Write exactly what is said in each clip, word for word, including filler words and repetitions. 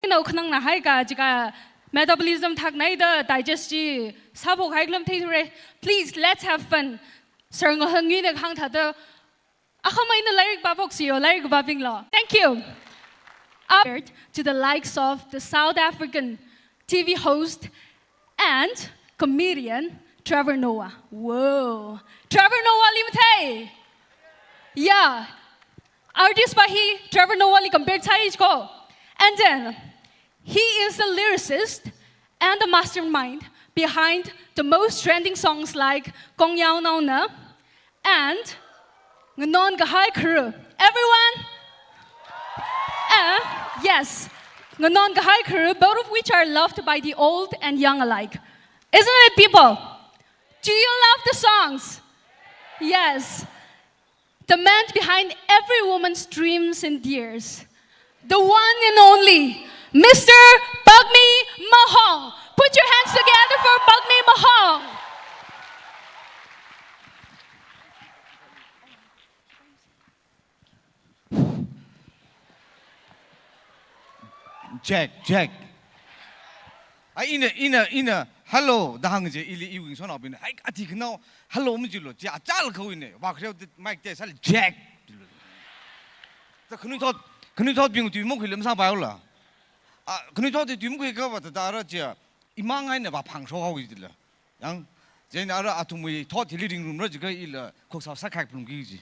Ina ukhanang na hai ka jika metabolism thak nai da digest chi sabo hai lam thei re. Please, let's have fun. Sir Ngahangi na khang tha da. Akhama ina lairik babok siyo, lairik babing lo. Thank you. Up to the likes of the South African T V host and comedian Trevor Noah. Whoa. Trevor Noah li mathei. Yeah. Artist pa hi Trevor Noah li compare thai ko. And then, he is the lyricist and the mastermind behind the most trending songs like Kongyao Naona and Nganon Kahai Kharu. Everyone? Uh, yes, Nganon Kahai Kharu, both of which are loved by the old and young alike. Isn't it, people? Do you love the songs? Yes. The man behind every woman's dreams and tears. The one and only, Mister Pagmi Mahong. Put your hands together for Pagmi Mahong. Check, check. A ina, ina, ina, hello, da hāng je, ili iwui ngasotnaobing. Hai, ati khanao, hello, mi jilo, ja, jal khawui ne, wa khreo te, mic te, sal, check. Ta khanuithot, khanuithotbing tui mukhui lam sa bai ula. A, khanuithot te tui mukhui kava ta, ta ra ja, imang ai ne, wa phang sho hao jila. Yang, chieina ara athumwui thot hili ringrumra jiakha ila khoksao sākhai phalungki ji.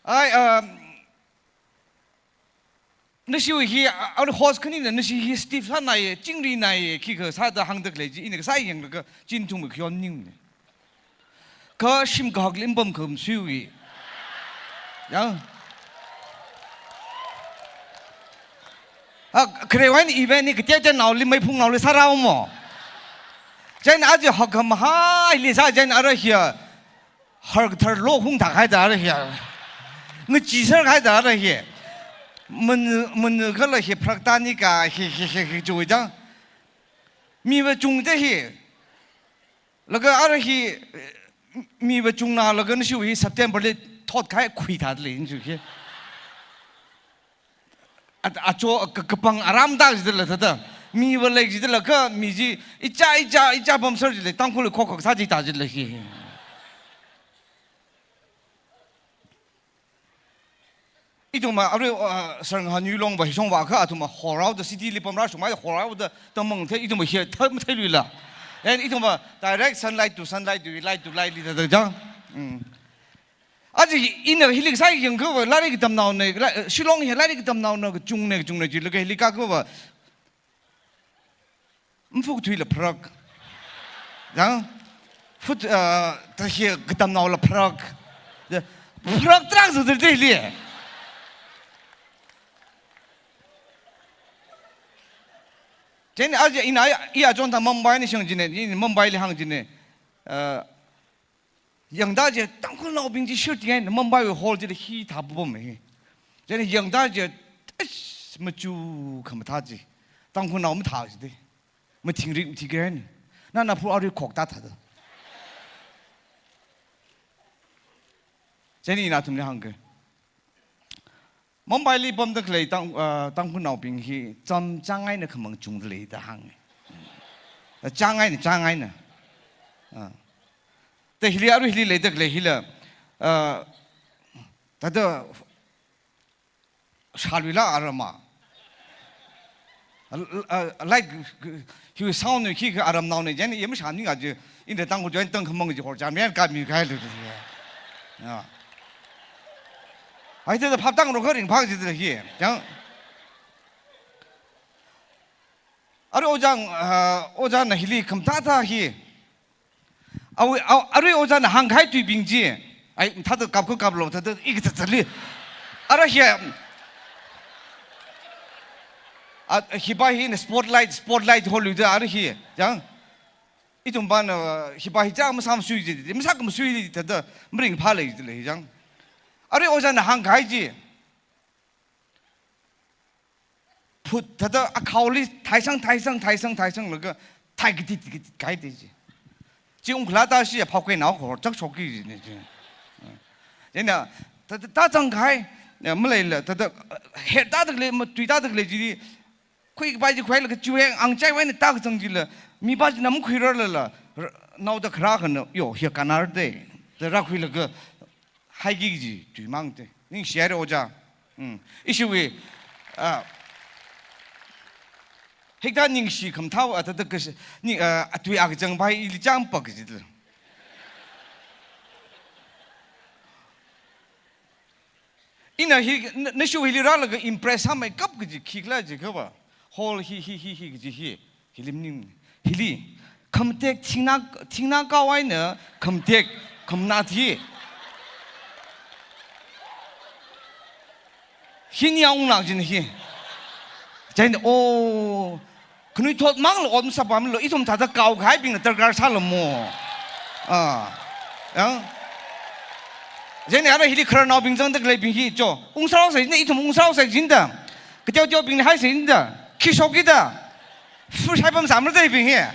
Ai, um, nashiwui hi, a, ara host khanina nashi hi stiff sānai, chingrinai, khikha sāda hāngda khalei chi, ina kasā yanglaga chin thung khayon ning ne. Kha shim kahak lim pam kham sui. Ya. Ha, kharewui eina event ni katete nao li mai phung nao li sārao mo. Chieina aja hak kham hai li sā chieina ara hiya. Har kathar lo hung thak hai da ara hiya. Ngachi sar hai da ara hiya. Mun, mun kala hi pharak ta ni ka hi, hi, hi, hi, chui da. Mi va chung te hi. Laga ara hi, eh, mi va chungna laga nashiwui hi September li thot khai khui thāda lei, nashi hi. A, acho ka, kapang aram da jida la thāda. Mi va lei jida la kha, mi chi, icha, icha, icha pamsar jilei, Tangkhul khok khok sā ji ta jilei hi. Ithumva, arui, uh, Sir Ngahanyu Long va, hishong va kha, athumva, horao da city li pamra shumai, horao da tamang the, ithumva, hi, thar, mathei lui la. And ithumva, direct sunlight to sunlight to light to light li da, da, da. Mm. Aji, ina, hili sai yang kha va, lairik tamnao ne, la, Shillong hi lairik tamnao ne, kachung ne, kachung ne, ji, laga hili ka kha va, mfuk thui la pharak. Yang? Fut, uh, ta hi katamnao la pharak. Ya, pharak trak zu dir dili. Chieina aja ina, i ajon ta Mumbai ni shang jine, i Mumbai li hāng jine. Uh, Yangda je, Tangkhulnaobing chi shirti ngai, Mumbai wui hall chili hi thā bubom hi. Chieina yangda je, eish, machu khamathā chi. Tangkhulnao mathā chi de. Mathingrik mathingrik ngai. Na na phu arui khok ta thāda. Chieina ina athumli hāngke. Mumbai li pamda khalei Tang, ah, Tangkhulnaobing hi cham chang eina khamang chungda lei da hānge. Chang eina, chang eina. Ah. Ta hili arui hili leida khalei hila, ah, thāda shalui la arama. Al-, al-, al-, like, hi sound ni khi khi aramnao ni jen yem sha ni nga je, in the Tangkhul join tang khamang ji hor jam yan ka mi kai lu. Ya. Ai te phap tang ro kha ring phak ji de hi. Yang. Arui ojang, ah, ojana hili kham ta ta hi. Awui, aw, arui ojana hāngkahai tuibing chi. Ai, thāda kap ko kap lo, thāda ik tsa tsa li. Ara hi. A, hipa hi na spotlight, spotlight hol lu da ara hi. Yang. Ithum pāna, hipa hi cha masam sui ji, masak masui ji, thāda maring pha lei ji lei yang. Arui ojana hāngkahai chi. Phut thāda akhaoli thaisang, thaisang, thaisang, thaisang laga thai kiti, kiti, kai te ji. Chi ungkhala ta shi phao kei nao khor chak shok ki ji ne ji. Chieina Thāda tāzang kahai, eh, maleila, thāda, eh, her tāda khalei, matui tāda khalei chili, khuikapai chi khuilaga chiwui angchaiwui eina tākazang chila, mipā china makhuirarlala, r-, naoda kharā akhana, yo, hi kānnar dei, da rākhuilaga, haiki kaji, tui mang dei. Ningshihaira ojā. Mm. Ishiwui, ah, hikathā ningshi khamathā, ah, thāda kashi, ni, ah, atui akachang pai ili chang pak kaji dala. Ina hi, na, nashiwui hili rālaga impress sāmeikap kaji khikhala jiakhava. Hall hi, hi, hi, hi kaji hi. Hili maning. Hili. Khamatek thingna, thingna kawaina khamatek, khamanat hi. Hi nia unglak jin hi. Chieina, oh, khanuithot mangla ot masāpamlo, ithum thāda kaokahaibingna darkar sālamo. Ah. Yang. Chieina ara hili khararnaobing zangda khaleibing hi cho. Ungsāhaosa jin da, ithum ungsāhaosa jin da. Kateoteobingna haisa jin da. Khi shokkida. Fu shaipam sāmara da ibing hi.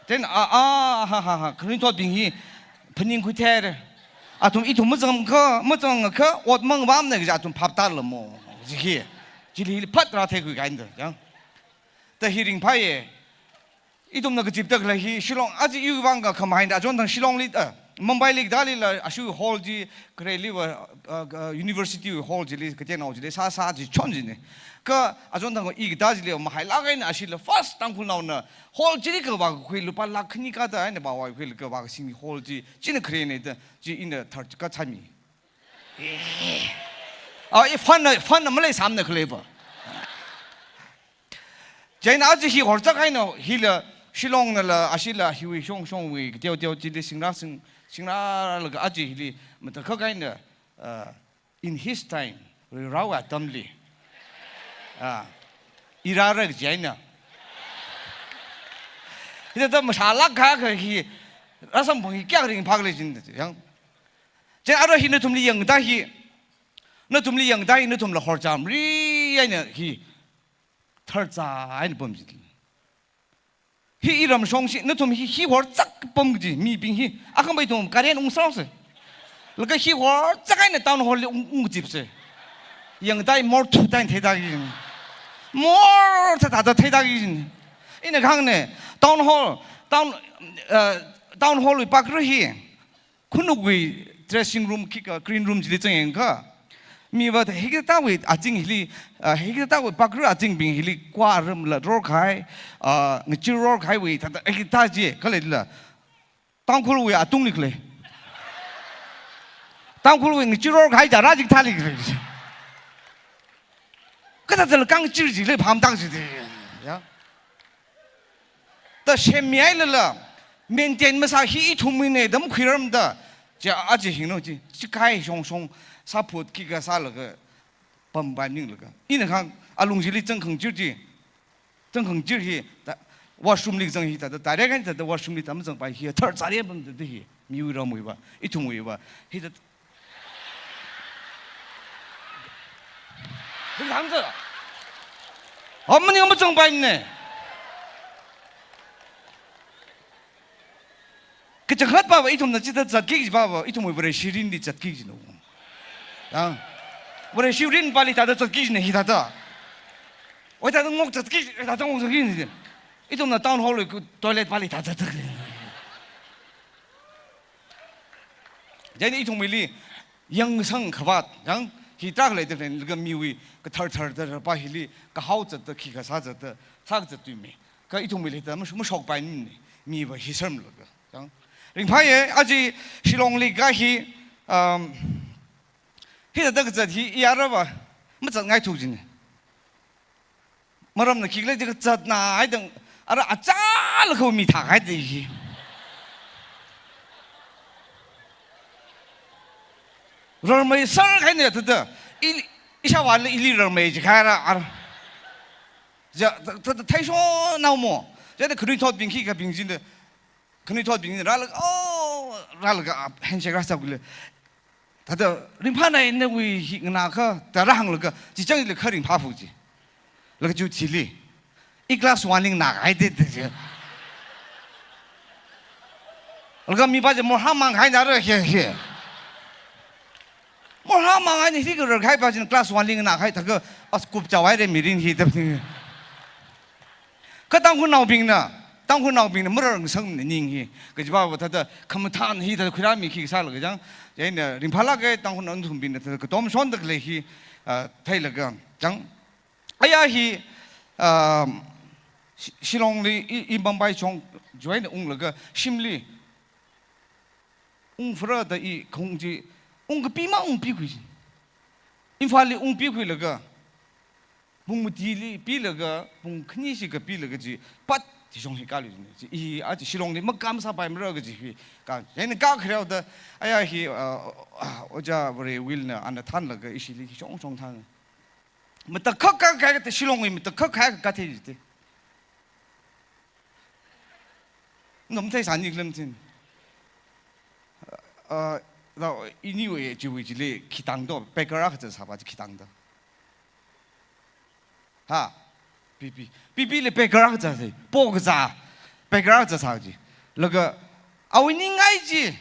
Chieina, ah, ah, ha, ha, ha. Khanuithotbing hi phaningkhui thaira. Athum ithum mazangakha, mazangakha, ot mangvamna kaja athum phap tālamo. Ji hi. Chili hili phat rātheikhui kahaina da. Yang. Da hi ringphāya. Ithumna kazipda khalei hi Shillong, aja iwui vang kakhamahai da, achon thang Shillongli, eh, Mumbaili kathālila, ashiwui hall chi, khareli va, eh, eh, university wui hall chili, kateonao chili, sāsā chi chon jina. Kha achon thang i kathā chili, mahailāk eina ashila first Tangkhulnaona, hall chili kavā kakhui lupā lakh khani kathā eina vāwui khuilaga vākasing hall chi, china kharena da, chi ina thar kathā mi. Ah, i fund na, fund na maleisāmana khalei va. Chieina aja hi horchak eina hila Shillongnala ashila hiwui shongshongwui kateoteo chili singrā sing, singrālaga aja hili matakhak eina, ah, in his time, Reirao atamli. Ah, i rāra kaji eina. Hithāda mashālāk kahai hi, rāsamphang hi kayākha ringphākhala jin da, yang. Chieina ara hi nathumli yangda hi, nathumli yangda hi, nathumla horchamri eina hi, tharchā eina pam jin. Hi iramshong chi, nathum hi, hi horchak pam kaji, mibing hi, akhama ithum karen ungsāhaosa. Laga hi horchak eina town hall li ung, ungzipsa. Yangda hi morthu da eina theida kajina. Morthu thāda theida kajina. Ina kahāngna, town hall, town, eh, town hall wui pakra hi, khanukwui dressing room khikha, green room chili zangyangakha, miva thā hikathāwui azing hili, ah, hikathāwui pakra azingbing hili kwa ramla rorkahai, ah, ngachee rorkahaiwui thāda hikathā chi khaleila. Tangkhulwui atungli khalei. Tangkhulwui ngachee rorkahai jara jik thāli khalei. Kathāda lākang chir jili phamtak jide. Ya. Da semmihailala, maintain masā hi ithumwuina da makhuirarmada, chi aja hingno chi, chi kahai shongshong, sāphut khikha sālaga, pampai maninglaga. Ina kahāng, alung chili zangkhang chir chi, zangkhang chir hi, da, washroom li zang hi da, da, direct eina da, da washroom li da mazangpai hi, tharchāri pamda hi, miwui ramwui va, ithumwui va, hi da, Ringkang sa. Amani amachang pai ne. Kachangkhat pava ithumna chithāda zatki kaji pava ithumwui Vareshi rinli zatki kajina. Ya. Vareshi rinpali thāda zatki kajina hithāda. Oi thāda ngok zatki, thāda ngok zatki kajina. Ithumna town hall wui toilet pali thāda zatki. Chieina ithumwuili yangsang khavāt, yang, hi tarākha leida khaleina, laga miwui kathar thar da rapa hili, kahao zatda, khikha sā zatda, sākazat tui mi. Kha ithumwuili da mash-, mashokpai ni, miva hi sārmlaga, yang. Ringphāya, aja Shillong li ka hi, um, hithāda kazat hi, i ara va, mazatngaithuk jina. Maramna khikhala jiakha zatna haidang, ara achālakha mi thākahai da hi. Rarmei sākahaina thāda, i, ishāvāla ili rarmei jiakha ara, ara. Ja, thā, thā, thā, theishonao mo. Chieina khanuithotbing khikhabing china, khanuithotbing rālaga, oh, rālaga, ah, handshake rāsākhuilaga. Thāda, ringphānai nawui hi nganākha, da rāhānglaga, chi chang jila kha ringphāphok ji. Laga chu chili. I class one li nganākahai da da ji. Laga mipā chi morhā mangkahai nara hi, hi. Morhā mang eina hili khararkahai pa china class one li nganākahai thākha, as kupchao haire mirin hi da phaning. Kha Tangkhulnaobingna, Tangkhulnaobingna mararngasakmana ning hi. Kajiva va thāda khamathān hi thāda khuirāmi khi kasālaga chang. Chieina ringphālāka Tangkhulnao nathumbingna thāda katom shonda khalei hi, ah, theilaga chang. Aya hi, ah, Shi-, Shillong li i, i Mumbai chong join unglaga shimli ungphara da i khong chi, ungkapi mang ungpikhui. Imphal li ungpikhuilaga, pung matili pilaga, pung khani shikha pilaga chi, pat chi shong hi kālui chi. I aja Shillong li makam sāpaimara kaji hi, ka, chieina kakhareo da, aya hi, ah, ah, Ojā Varewil na ana thānlaga ishili shong shong thān. Matakhak ka, ka, ka, Shillong li matakhak ka, ka thei ji te. Nom thei sāni klam thin. Ah, da, ini we chi we chi le khitang do, packer akha sāpa chi khitang do. Ha, pipi. Pipi le packer akha sāsi, po kazā, packer akha sā ji. Laga, awui ningai ji.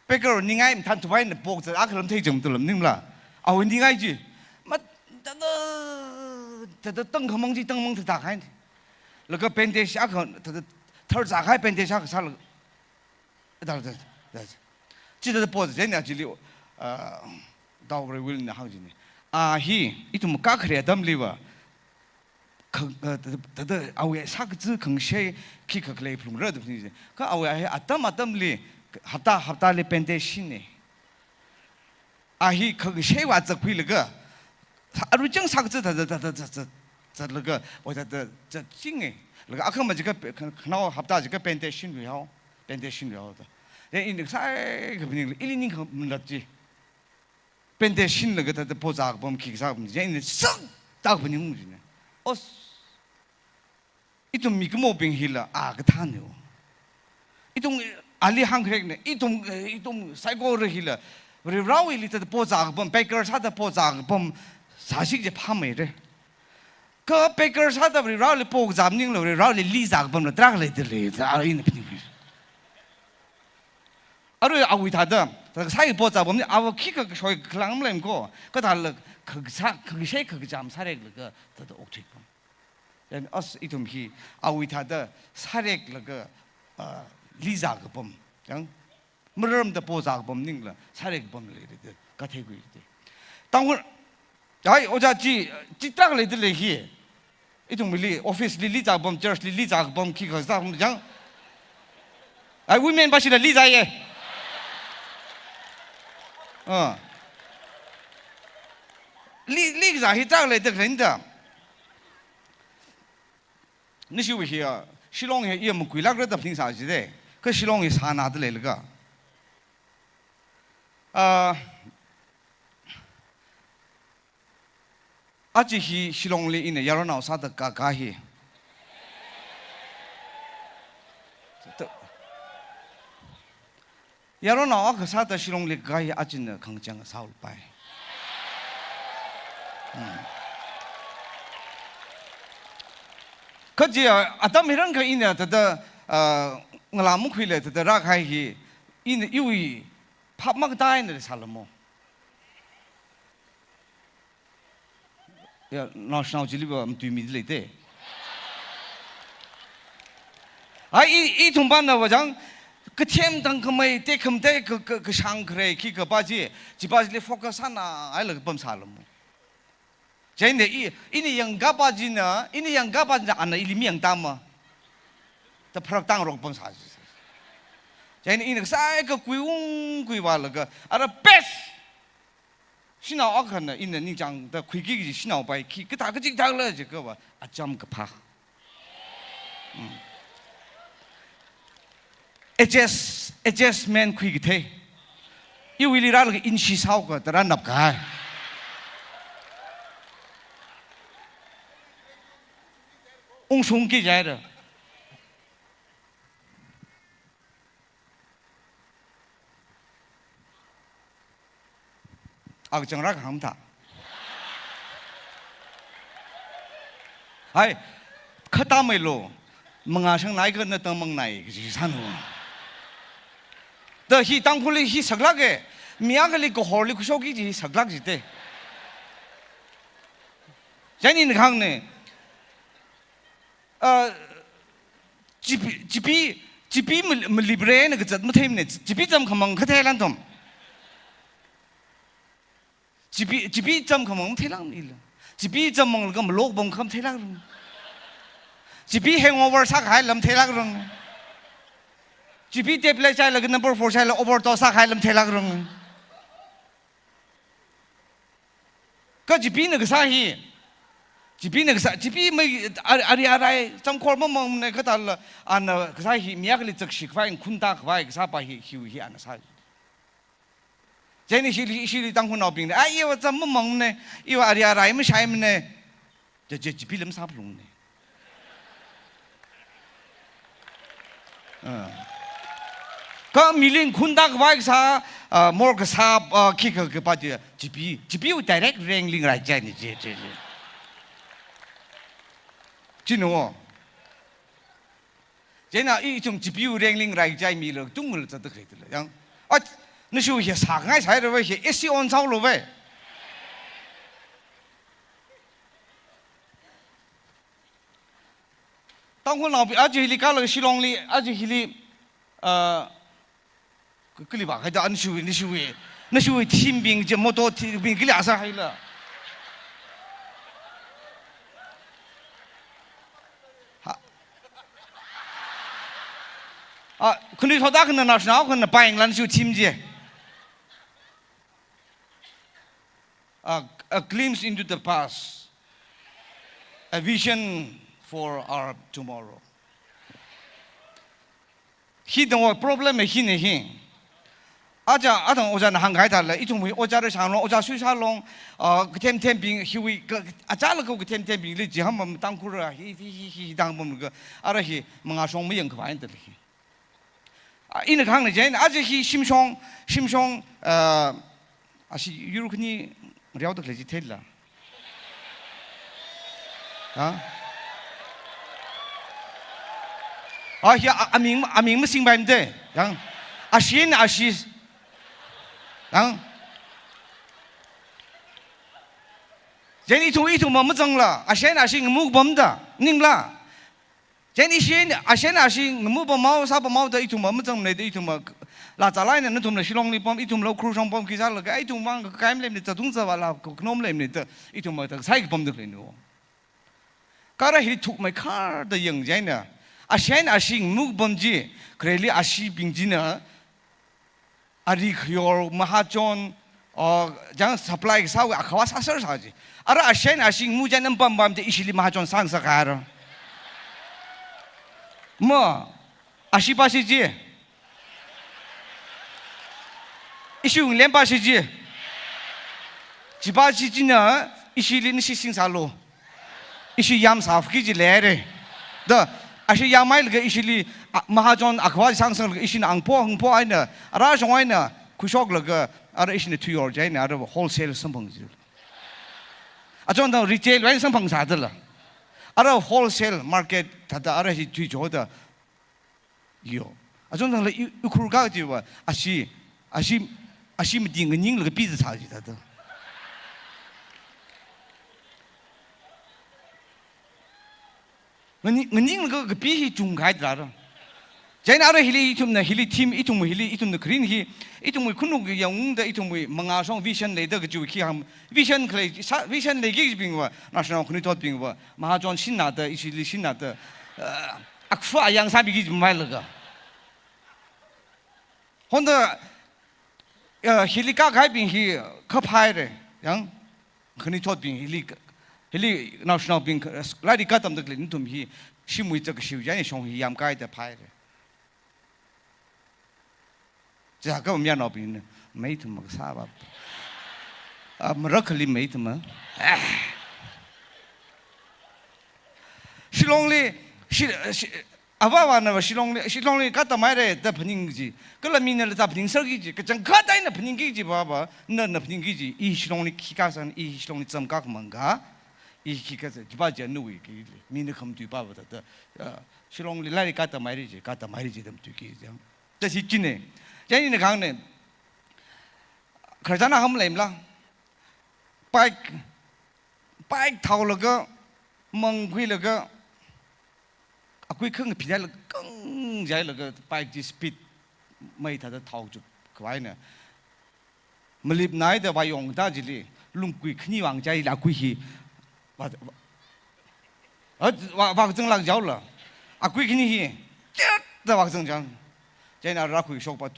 Packer ningai mathān thupai na po kazā akha lam thei jam tu lam ningla. Awui ningai ji. Ma, thāda, thāda tangkhamang ji, tangmang thāda khai. Laga bandage akha, thāda, thar zākahai bandage akha sālaga. Da, da, da. Chithāda po zāna chili, ah, Ojā Varewil na hāng jina. A hi, ithum kakhare atamli va, kha, ah, thāda, thāda awui sākaza khangashei khikha khalei phalungra da phaning ji. Kha awui a hi atam atamli, hapta, haptali bandage shina. A hi khangashei va zakkhuilaga, arui chang sākaza thāda, thāda, thāda, thāda, zatlaga, o thāda, thāda zatchinga. Laga akhama jiakha, kha-, khanao hapta jiakha bandage shinluihao, bandage shinluihao da. Ya ina sākaphaning, ili ningkhamatlat ji. Bandage shinlaga thāda po zākapam, khi kasākapam, ya ina sak tākaphaning jina. Os. Ithum mikumobing hila a kathāna. Ithum ali hāngkharekna, ithum, ithum saikora hila Varewuili thāda po zākapam, packer sāda po zākapam sāsi kaji phāmeira. Kha packer sāda Varewuili po kazā maningla Varewuili li zākapamla tarākha leidalei, thāda ina phaning. Arui awui thāda, thāda sai po zākapam ni, awo khikha kashoi khalang maleimana ko, kha thāla khakasā, khakashei khakazā masāreklaga thāda okthuikapam. Then as ithum hi awui thāda sāreklaga, ah, li zākapam. Yang mararmada po zākapam maningla sārekapam leira da katheikhui da. Tangkhul, hai, ojā chi, chi tarākha leidalei hi. Ithumli office li li zākapam, church li li zākapam, khikha zākapam yang. Hai, women pāshila li zāya. Ah. Li, li kazā hi tarākha leida khalei da. Nashi we here, Shillong hi iya makuilākra da phaningsā jide. Kha Shillong hi sānada leilaga. Ah, aja hi Shillongli ina yaronao sāda kakā hi. Yaronao akha sāda Shillongli kakā hi ajana khangachang sāhaopai. Hmm. Kaji, ah, atam hirang kha ina thāda, ah, ngalā makhuila thāda rākahai hi, ina iwui phap makatā eina sālamo. Ya, naoshinao chili va matuimida leite. Ai, i, ithum pana va chang, kathem tangkhamei, tekhamatei, ka, ka, kashang kharei, khikha pa chi, chi pa chili focus sāna, ai laga pamsālamo. Chieina i, ini yangkapa china, ini yangkapa china, ana ili mayangtāma. Da pharak tāngarok pamsā. Chieina ina saikha kuiung kuivālaga, ara best! Shanao akhana ina ningchāngda khuiki kaji shanao pai khi, kathā kachikathāla jiakha va, acham kaphā. Mm. Adjust, adjustment khuikathei. Iwuili rālaga inshi sāhaoakha, thāda rānap kahai. Ungshungki jaira. Akachang rākahāng mathā. Hai, khatameilu, mangā shang nai kha na tangmang nai, kaji sānu. Da hi Tangkhulli hi saklāka, Mi akhali kahorli khuishokki kaji saklāk jite. Chieina ina kahāngna, ah, chipi, chipi, chipi mal-, maliprena kazat matheimana, chipi chāmkhamang kathei lan tom. Chipi, chipi chāmkhamang matheilākmana ila. Chipi chāmmanglaga malok pamkha matheilākrang. Chipi hangover sākahai lam theilākrang. Chipi tablet chailaga number four chaila overdose sākahai lam theilākrang. Kha chipina kasā hi. Chipina kasā, chipi mai ar-, ari arai, chāmkhor mamangmana kathāla, ana kasā hi, mi akhali zakshi khavai, khunta khavai, kasā pa hi, hiwui hi ana sā. Chieina hili, hili Tangkhulnaobingna, "Ai, iva chām mamangmana, iva ari arai mashaimana." Chi, chi, chipi lam sāphalungna. Ah. Kha mili khunta khavai kasā, ah, mor kasā, ah, khikha kapa chi, chipi, chipiwui direct rengling rai chieina chi, chi, chi. Chino. Chieina ithum chipiwui rengling rai chai mila, tungla zatda khalei tila. Yang, ah, nashu hi sāngai sāi rava hi, A C on sālu vai. Tangkhulnaobing, aja hili kala Shillongli, aja hili, ah, k-, kali vāhaida, ah, nashuwui, nashuwui, nashuwui team bing chi, motor team bing kali asā haila. Ha. Ah, khanuithot akhana national, akhana pāyangla nashuwui team chi. A, a glimpse into the past, a vision for our tomorrow. Hi tangva problem hi hina hi. Aja, atang ojāna hāngkahai thāla, ithumwui ojā rāshang long, ojā suisā long, ah, kathem thembing, hiwui, ka, achālakha kathem thembingli, jiham mam Tangkhul ra, hi, hi, hi, hi, hi, dang bam ka, ara hi, mangāshong mayang khavai tala hi. Ah, ina kahāngna chieina, aja hi shimshong, shimshong, ah, ashi yur khani riaoda khalei chi theila. Ha? Ah, hi a, aming, aming masingpaimade. Yang. Ashi na ashi. Yang. Chieina ithum, ithum ma mazangla. Ashi na ashi ngamu pamda. Ningla. Chieina ishi, ashi na ashi ngamu pamhao, sā pamhaoda ithumva mazangmana da ithumva laa zālāk eina nathumla Shillongli pam, ithumla Ukhrul shong pam, khi sālaga ithumva kakai maleimana, zatung zava la, khanom leimana da ithumva ta sai kapamda khaleina. Kha ara hi thukmeikharda yang chieina, ashi na ashi ngamu pam chi, khareli ashibing china, ari khayor, mahajon, o, chang supply kasāwui akhava sāser sā chi. Ara ashi na ashi ngamu chieina pam pamde ishili mahajon sāngasak haira. Ma, ashi pa shi chi. Ishi ngalem pa shi chi. Chi pa shi china ishili nashi singsālu. Ishi yam sāki kaji leira. Da, ashi yamhailaga ishili, a, mahajon akhava sāngasakla ishina angpho, angpho eina, ara shong eina, khuishoklaga, ara ishina thuiyor chieina, ara wholesale samphang chi. Achon tang retail wui samphang sādala. Ara wholesale market thāda, ara hi thuichoda, yo. Achon tangla i, Ukhrul ka chiva, ashi, ashi, ashi mati nganinglaga pida sā chi thāda. Ngani, nganinglaga kapi hi chungkahai tara. Chieina ara hili ithumna, hili team, ithum hili, ithumna green hi, ithumwui khanuk yangungda, ithumwui mangāshong vision leida kajiwui khi hāng, vision khalei, sā, vision leiki kajibingva, national khanuithotbingva, mahajon shinna da, ishili shinna da, ah, akfa ayang sāmiki kajimailaga. Honda, ah, hili kākahaibing hi kaphāhaira, yang, khanuithotbing hili, hili naoshinaobing, lairik katamda khalei nathum hi, shimwui zakashiwui chieina shong hi yamkaida phāhaira. Chakha mayarnaobingna, mei thum makasā ba. Ah, marakhali mei thum ma. Ah. Shillongli, shi, shi, ava avana va Shillongli, Shillongli katamhaira da phaning kaji. Kala mina la ta phaningserki kaji. Kachangkhat eina phaningki kaji va va, na, na phaningki kaji. I Shillongli khi kasāna, i Shillongli chām kakhamang ka. I khi kasā, jiva jia nawui ki. Mina khamatui va va da, da. Ah, Shillongli lairik katamhaira ji, katamhaira ji da matuiki ji. Tashi chine. Chieina ina kahāngna. Khararchan akha maleimala. Bike, bike thaolaga, mangkhuilaga, akui khang phidai laga, kang jailaga, bike chi speed mai thāda thao chuk khavaina. Malipnai da vāyong ta chili, lungkui khani vāng chai la akui hi. Vā, vā, vā, vākazang lāk jaola. Akui khani hi, tet da vākazang jang. Chieina rākhui shokpa,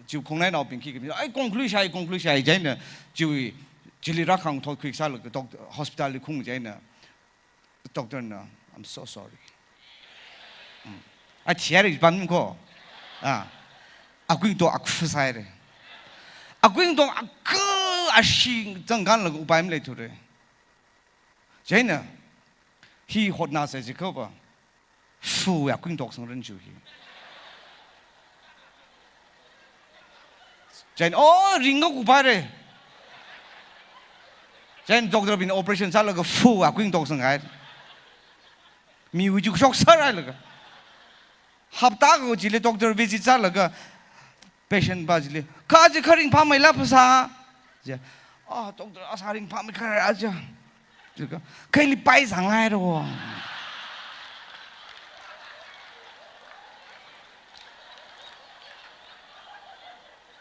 chiwui khongnainaobing khikha, ai, kongkhui shai, kongkhui shai, chieina, chiwui, chili rākhang thot khuisālaga, doc-, hospital li khaung chieina. Doctor na, "I'm so sorry." Mm. A theory pam ko. Ah. Akui to akhu sai re. Akui to akhu ashi zangkan laga upai maleithu re. Chieina, hi hotnasei jiakha va, fu ya akui to sang ran chu hi. Chieina, "Oh, ring ko upai re." Chieina doctor bing operation sālaga fu akui to sang hai. Miwui ju shok sārai laga. Hapta ko chili doctor visit sālaga patient pa chili, "Kha chi kha ringphāmeila phasā?" Chi, "Ah, doctor, asā ringphāmei kha ra aja." Chi ka, "Kaili pai zangngai ro."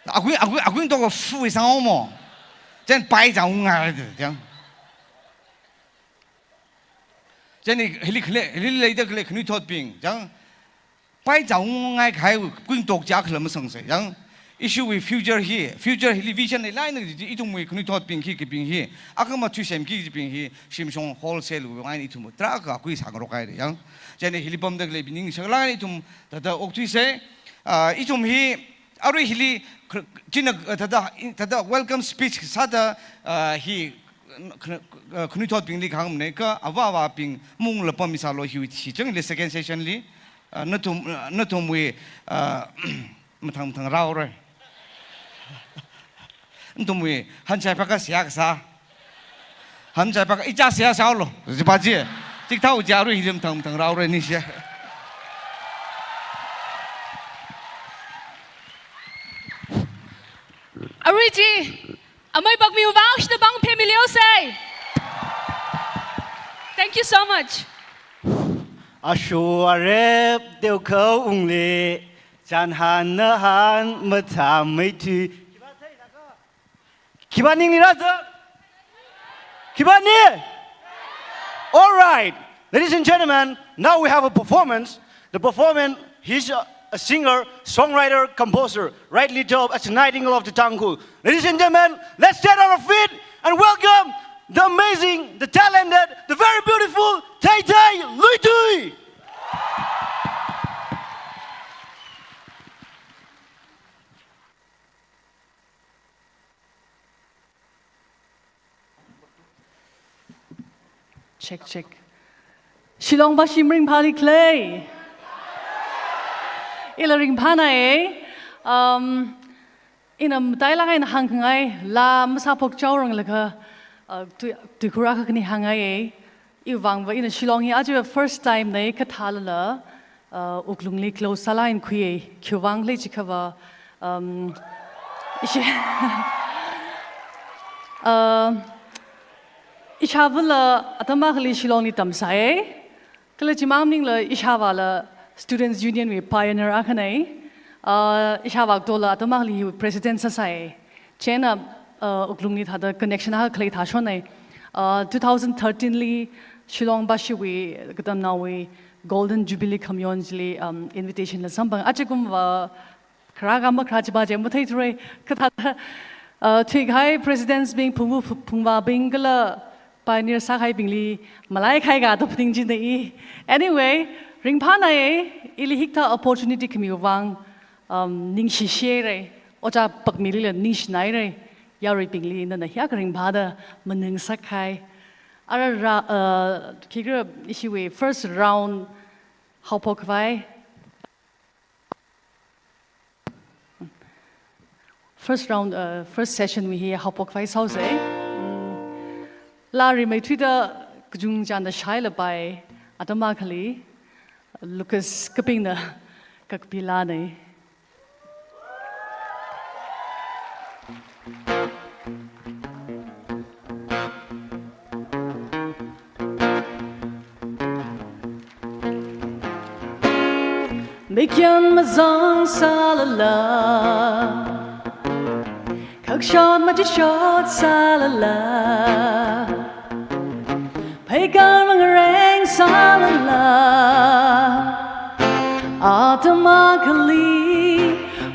Akui, akui, akui to ko fu sang mo. Chieina pai zangngai de, chieina. Chieina hili khalei, hili leida khalei khanuithotbing, chieina. Pai zangngai kahai akui to chi akhala masangsei, chieina. Ishiwui future hi, future hili vision leilāk eina ithumwui khanuithotbing hi, kibing hi, akhama thuisem kibing hi, shimshong wholesale wui eina ithum tarākha akui sangrok hai re, chieina. Chieina hili pamda khaleibing ningshilāk eina ithum thāda okthuisei, ah, ithum hi, arui hili, kh-, china, eh, thāda, thāda welcome speech sāda, ah, hi, khn-, khn-, eh, khanuithotbingli kahāngmanei kha, avā avābing mungla pammi sālu hiwui chi chang le second session li, ah, nathum, ah, nathumwui, ah, mathang mathang rao re. Nathumwui, hanchai phaka siya kasā. Hanchai phaka icha siya sao lo. Jipa ji. Chithāo chi arui hili mathang mathang rao re ni shi. Arui chi, amei pakmiwui vang shida pāng phemilu sei. Thank you so much. Ashu arep teokhao ungli, chānhan nahān mathāmeithui. Khipā ningli rāzang? Khipā ni? All right. Ladies and gentlemen, now we have a performance. The performance, he's a, a singer, songwriter, composer, rightly dubbed as the Nightingale of the Tangkhul. Ladies and gentlemen, let's stand on our feet and welcome the amazing, the talented, the very beautiful Theithei Luitui. Check, check. Shillong vashi ringphāli khalei? Ila ringphānai. Um, ina matailāk eina hāngkhangai, laa masāphok chaorang laga, uh, tui, tuikhur akha khani hāngngai. Iwui vang va ina Shillong hi aja first time nei kathālala, uh, wuklungli close sālāk eina khuiya, khiwui vang khala jiakha va, um, ishi, uh, ishāvāla atam akhali Shillongli tamsai, kala chimang maningla ishāvāla Students' Union wui pioneer akhanai, uh, ishāvā tola atam akhali president sāsai. Chieina, uh, wuklungli thāda connection akha khalei thāshonai. Uh, two thousand thirteen li Shillong vashiwui katamnaowui Golden Jubilee khamayon chili, um, invitation la samphang. Ajakum va kharā kha makharā chipa chi matheithura. Kathāda, uh, thuikahai presidents bing, phungvu ph-, phungvābing kala pioneer sākahaibingli malaikahai kato phaning jinei. Anyway, ringphānai, ili hikathā opportunity khamiwui vang, um, ningshishirai, ojā pakmilila ningshinaira, yaruibingli nana hiyākha ringphāda maningsakhai. Ara ra, uh, khikha ishiwui first round haophok khavai. First round, uh, first session wui hi haophok khavai sāusei. Mm. Laa rimeithuida kachung chānda shailapai atam akhali Lucas Kapingna kakapi laanei. Mikyan mazang sālala, khakshot machishot sālala, pheikar mangareng sālala, atam akhali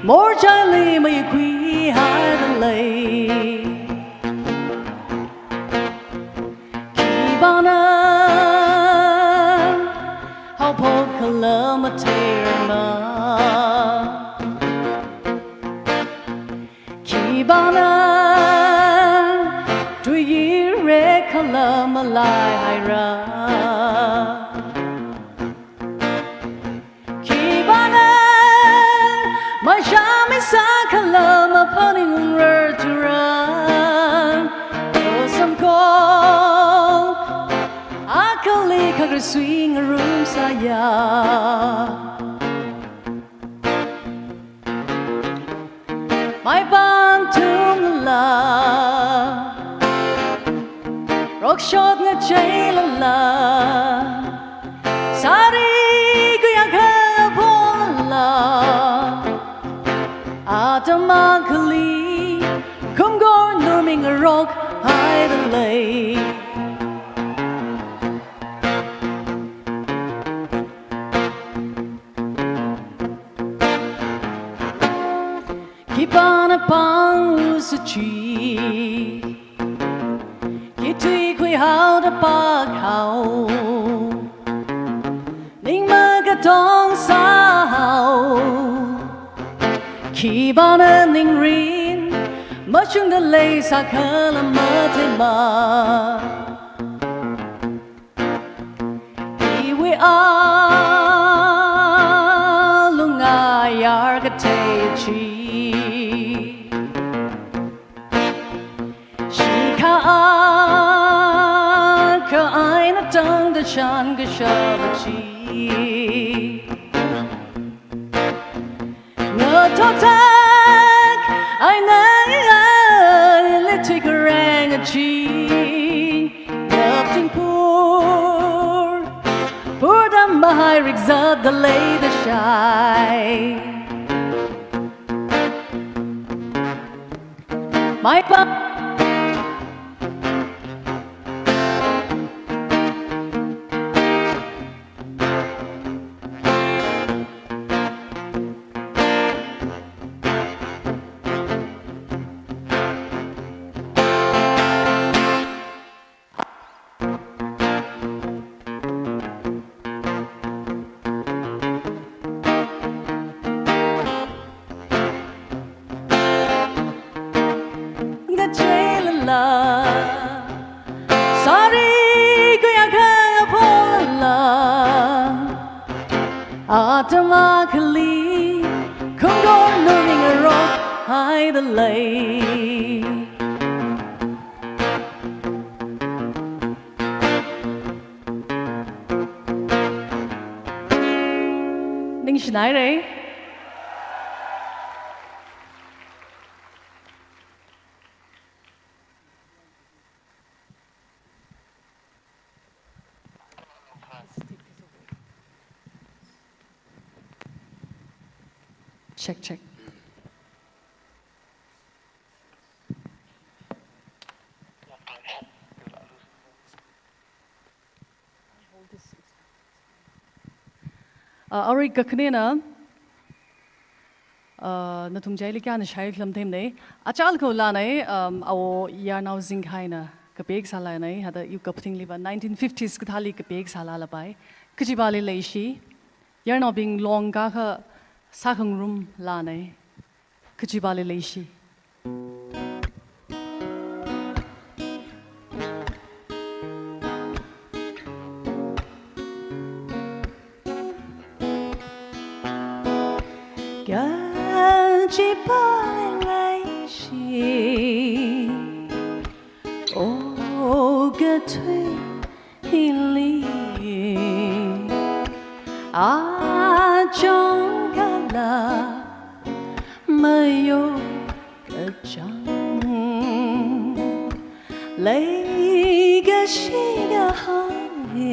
morchaili mayakhuihaida lei. Khipāna haophok khala matheirama? Khipāna tui yirek khala malaihaira? Khipāna mashami sā khala maphaningrarthura? Kho samkaphok akhali khakha sui ngarum sāya. Maipāng thungla, rokshot ngacheilala, sari kayākha phola, atam akhali khumkor nurmi ngarokhaida lei. Khipāna pāng usa chi, khi tui khuihaoda pākhao, ning makatong sāhao? Khipāna ningrin machungda leisā khala matheima? Iwui alung ayar kathei chi, shikha akha eina tangda shankashapa chi, ngathoktak eina ili tui kharenga chi, kaptingphur phurda mahai rikzatda leida shai. Maipāng ngacheilala, sari kayākha phola, atam akhali khumkor nurmi ngarokhaida lei. Ningshinaira. Check, check. Uh, arui kakhanena, uh, nathum chili kayāna shai khala matheimana. Achālakha lāna, um, awo Yarnao Zingkhaina kapek sālāna, hithāda iwui kaphaningliva nineteen fifties kathāli kapek sālālapai. Kachipāli leishi, Yarnaobing long kakha sākhangarum lāna. Kachipāli leishi. Kachipāli leishi, okathui hili, achon kala mayo kachang, leikashi kahai,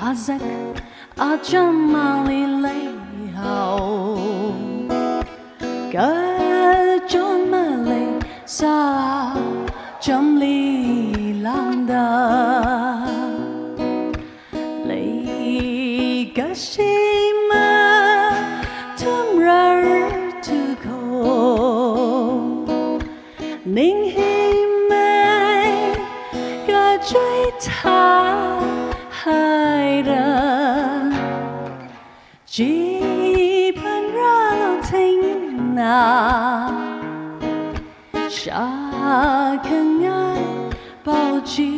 azak Achāmmangli leihao, kachon maleisā chamli lāngda, leikashi mathumrarthuko, ning hi mei kachui thāhaira. Chi phanrālu thingna, shākhangai pao chi,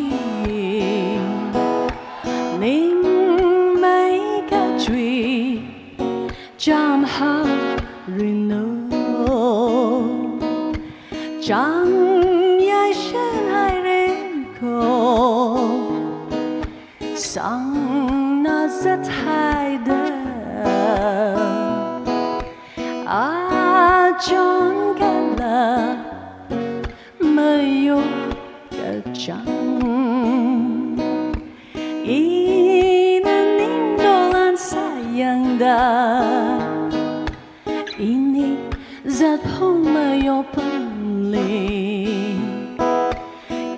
ning mei kachui chamhaoranu. Chang yaishan haireko, sangna zathaida, achon kala mayo kachang. Ina ning dolan sāyangda, ini zatphung mayo pamli,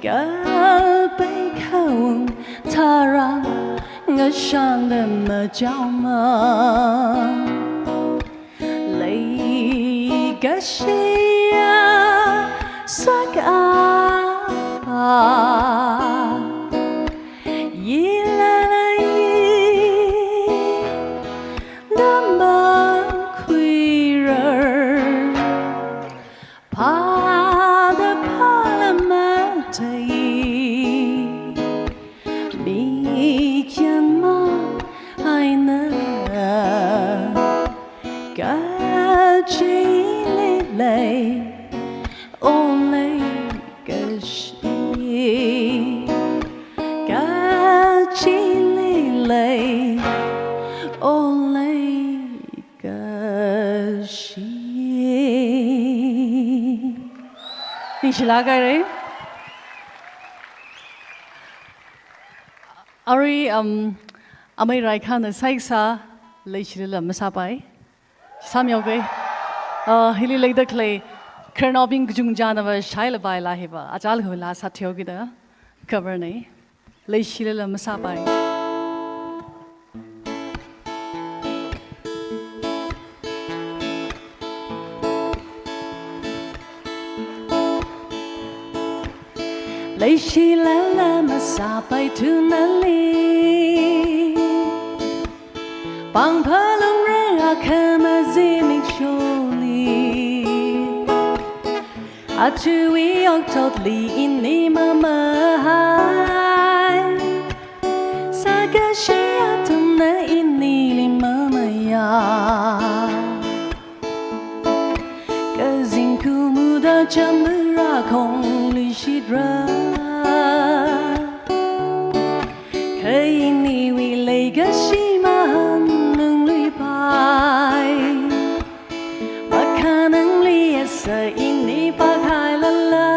kapai khaung tharan ngashanda machaoma. Leikashiya saka yilalai damba khuirar, phada phala matai, mikyan mahaina, kachili lei, o leikashi, kachili lei, o leikashi. Ningshilāk haira. Arui, um, amei Raikhanna saikasā Leishilala Masāpai sāmihaoga. Uh, hili leida khalei khararnaobing kachungkha chānava shailapai laa hiva, achālakha laa sāthuihaokida cover na. Leishilala Masāpai. Leishilala masāpaithu nali, pāng phalungra akhama zimiksholi. Aruiwui okatli ini mamahai, sākashi athumna inili mamayā. Kazing kumuda chamara khongli shitra, kha iniwui leikashi mahānungluipai. Makhanangli asa ini pakhailala,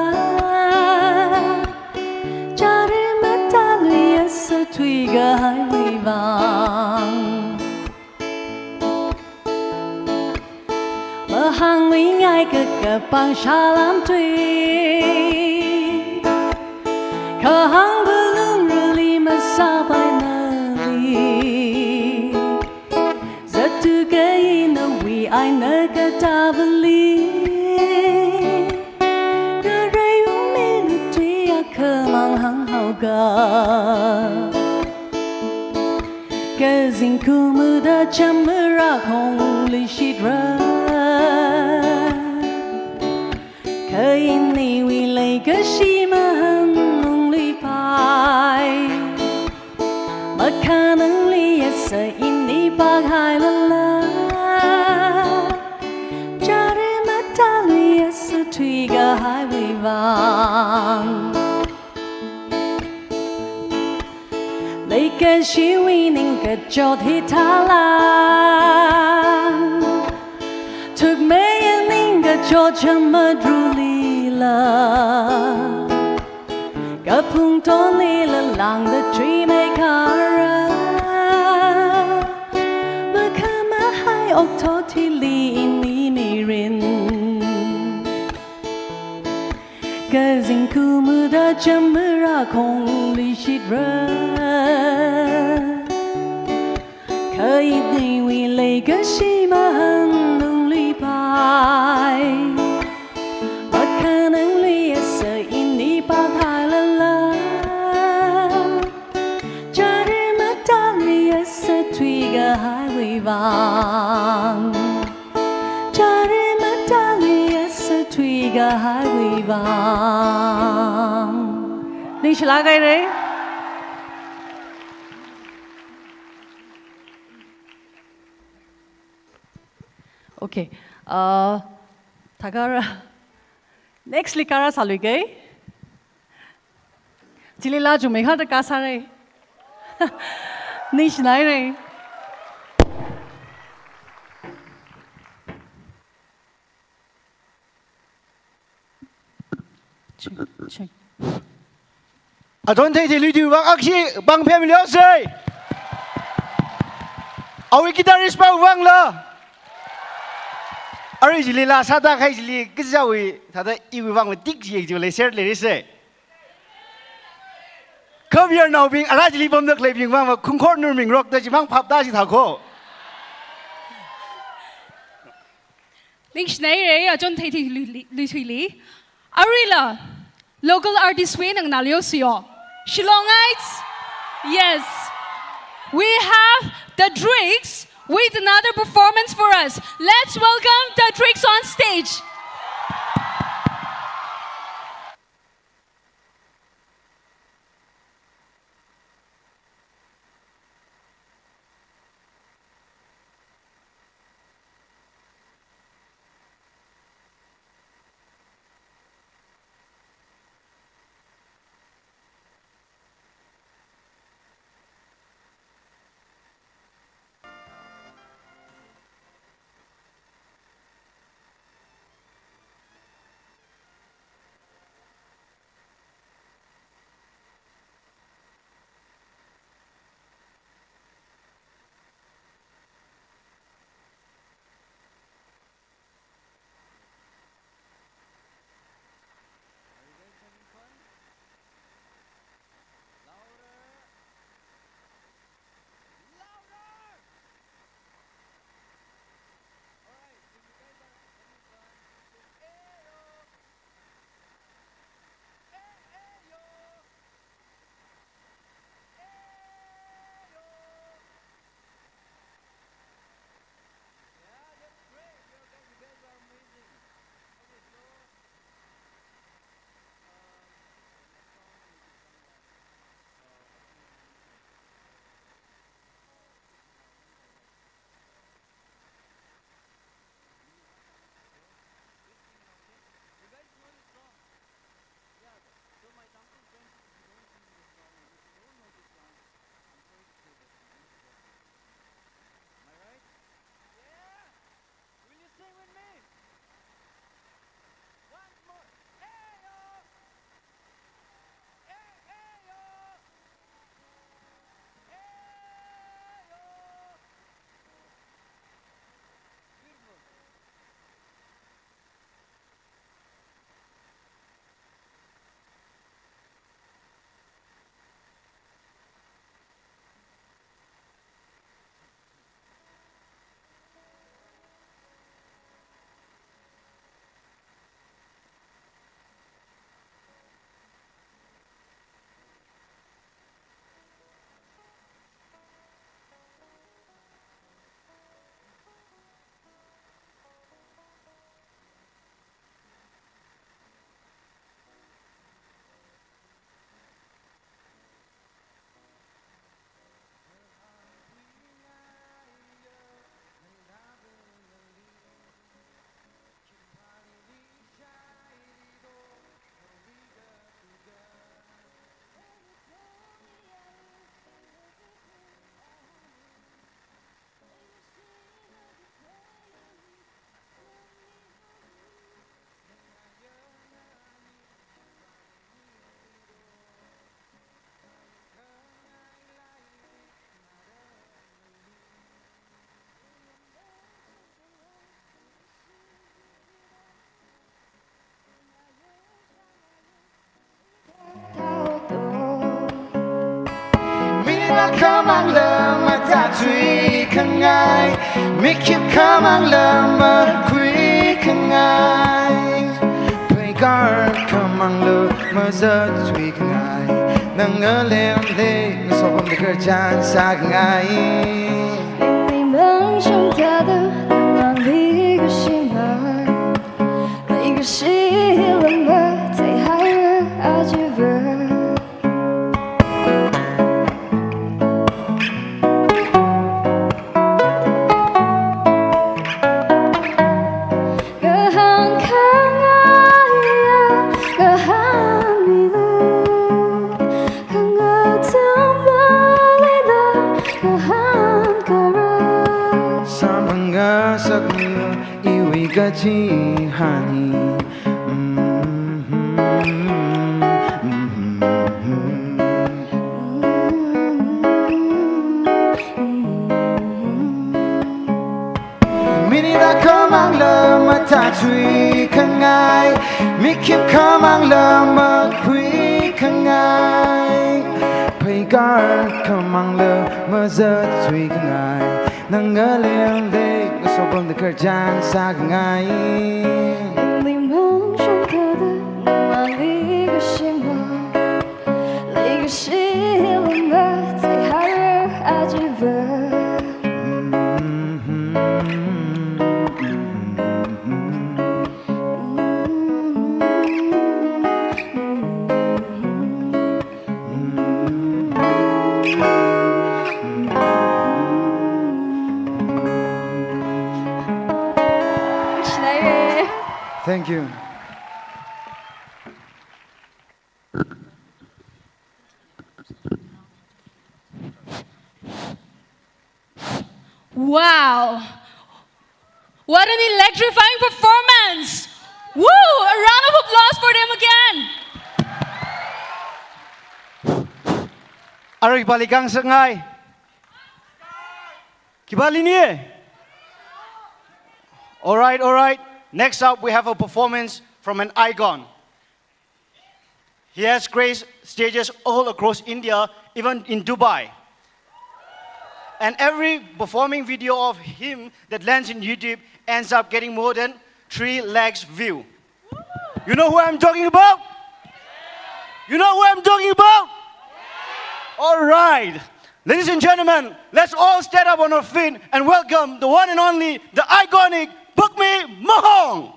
chari matālui asa thuikahaiwui vang. Mahāngluingai kakapang salam tui, kahāng phalungrali masāpai nali. Zathuka inawui eina katāvali, ngareiwui mili tui akhamang hānghaoga. Kazing kumuda chamara khongli shitra, kha iniwui leikashi mahānungluipai. Makhanangli asa ini pakhailala, chari matālui asa thuikahaiwui vang. Leikashiwui ningkachot hithāla, thukmeiya ningkachot chamadrulila, kaphung tonlila lāngda chuimeikharā. Kumada chamara khongli shitra. Kha iniwui leikashi mahanungli pai. Makhanangli asa ini pākhailala. Chari matali asa thuikahaiwui vang. Chari matali asa thuikahaiwui vang. Ningshilāk haira. Okay. Uh, thakara. Next li kara sāluike. Chili laa chungmeikha da kasāra. Ningshinaira. Check, check. Achon Theithei Luithuiwui vang akshi pāng phemliosei. Awui guitarist pāwui vangla. Arui chili laa sāda kahai chili kachāwui thāda iwui vang matik chi chi leiser leirisei. Kha Vayarnaobing ara chili pamda khaleibing vang ma Khungkhor Nurmingrok da chimang phapta chi thākho. Ningshinaira, Achon Theithei Lui-, Lui-, Luithuili. Aruila, local artist wui nang nalio siyo. Shillongites. Yes. We have the Drakes with another performance for us. Let's welcome the Drakes on stage. Khamangla matathuikhangai, mikhip khamangla makhuikhangai, pheikar khamangla mazathuikhangai, nang ngalemle ngasopamda khararchan sākhangai. Ningli mangshung thāda, nang mangli kashimang, leikashi lama theihaira ajiva. Ngahānkhangai, ngahānmilu, khangatha maleila ngahānkara. Samphangasakmilu iwui kachihān hi. Minina khamangla matathuikhangai, mikhip khamangla makhuikhangai, pheikar khamangla mazathuikhangai, nang ngalemle ngasopamda khararchan sākhangai. Ningli mangshung thāda, nang mangli kashimang, leikashi lama theihaira ajiva. Thank you. Wow! What an electrifying performance! Woo! A round of applause for them again! Arui khipāli khangasakngai? Khipāli ni? All right, all right. Next up, we have a performance from an icon. He has graced stages all across India, even in Dubai. And every performing video of him that lands in YouTube ends up getting more than three lakhs view. You know who I'm talking about? You know who I'm talking about? All right. Ladies and gentlemen, let's all stand up on our feet and welcome the one and only, the iconic Bukmi Mahong.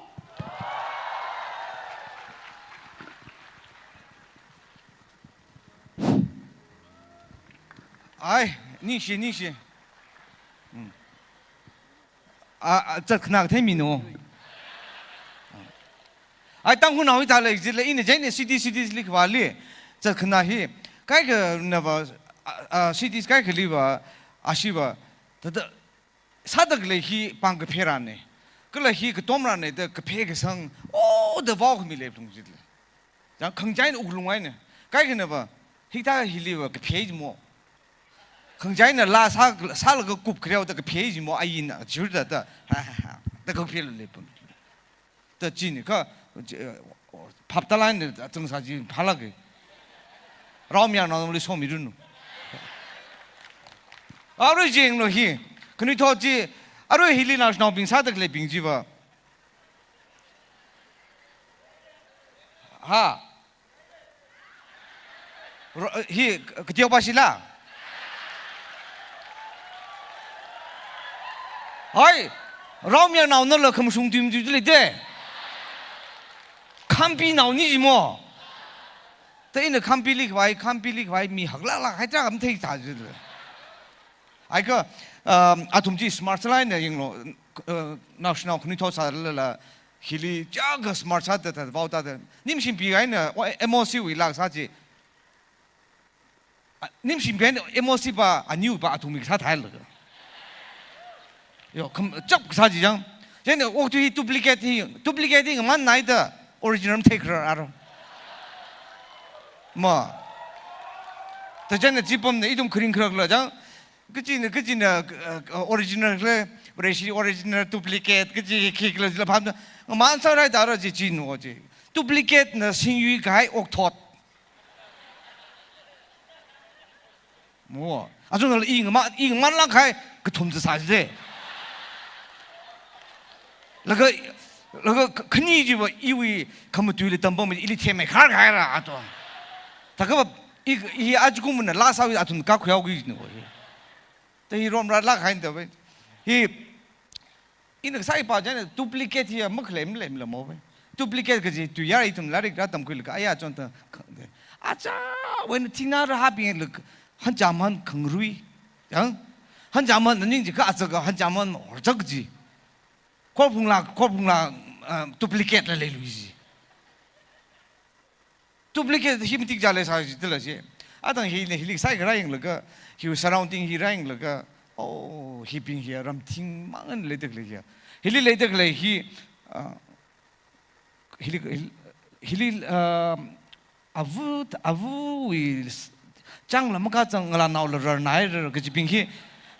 Ai, ningshi, ningshi. Hmm. A, a, zatkhanā kathei mino. Ai, Tangkhulnao hithālei jila, ina chieina city, city li khavāli zatkhanā hi. Kaikhanava, a, a, cities kaikhaliva, ashiva, thāda sādakhalei hi pāngkapherane. Kala hi katomrane da kaphei kasang, oh, da vaokhami leiphalunga jila. Chang khangachāna wuklung eina. Kaikhanava, hithā hiliva kaphei jimo. Khangachāna laa sā, sālaga kupkhareo da kaphei jimo, aina, jurda da, ha, ha, ha, da kaphei leiphalunga. Da chieina kha, eh, phaptālāk eina zangsā chi phālāka. Raomayarnaoli somiranu. Arui yanglu hi, khanuithot chi, arui hili naoshinaobing sādakhaleibing chiva. Ha? Ro-, hi, kateopā shila? Hai, raomayarnaonala khamashung tuimatuili te. Khampinaoni jimo. Te ina khampili khavai, khampili khavai mi haklāklāk haitra kam theithā jila. Ai kha, um, athum chi smart sālāk eina yanglu, uh, naoshinao khanuithot sālala, hili chiyākha smart sāda, da, vaoda, da. Nimshim pikahaina, o, M O C wui laa kasā chi. A, nimshim pikahaina M O C pa, aniu pa, athum mi kasā thailaga. Yo, kham, chap kasā chi chang. Chieina okathui hi duplicate hi, duplicate hi ngamannaida, original matheikharar aro. Ma. Da chieina chipamna ithum kharing kharakla chang. Kachina, kachina, uh, original le, Vareshi original, duplicate, kachi khikhala jila phamda. Ngaman sārai dara chi chino chi. Duplicate na singyui kahai okthot. Mo, achungla i ngama, i ngamanlāk kahai kathum sāsai. Laga, laga khani chiva iwui khamatuili tampam ili themmeikharhaira ato. Thākha va, i, i achukumna laa sāwui athum kakhuihaoki jina hi. Ta hi romra lāk haida va. Hi, ina sāi pa china duplicate hi makhalei malei mala mo va. Duplicate kaji tui yar ithum lairik rātamkhuilaga aya chonta. Acha, when thingna rāhābingla hanchaman khangarui. Yang, hanchaman naning chi ka acha ka hanchaman horchak ji. Khorphungla, khorphungla, ah, duplicate la leilui ji. Duplicate hi matik jale sāji tila ji. Athang hina hili sāi kharā yanglaga, hi surrounding hi rāyanglaga, oh, hibing hi ramthing mangan leidalei hi. Hili leidalei hi, ah, hili, hili, hili, ah, avu, avuwui s-, changla makachang ngalānaola rarnaira kajibing hi.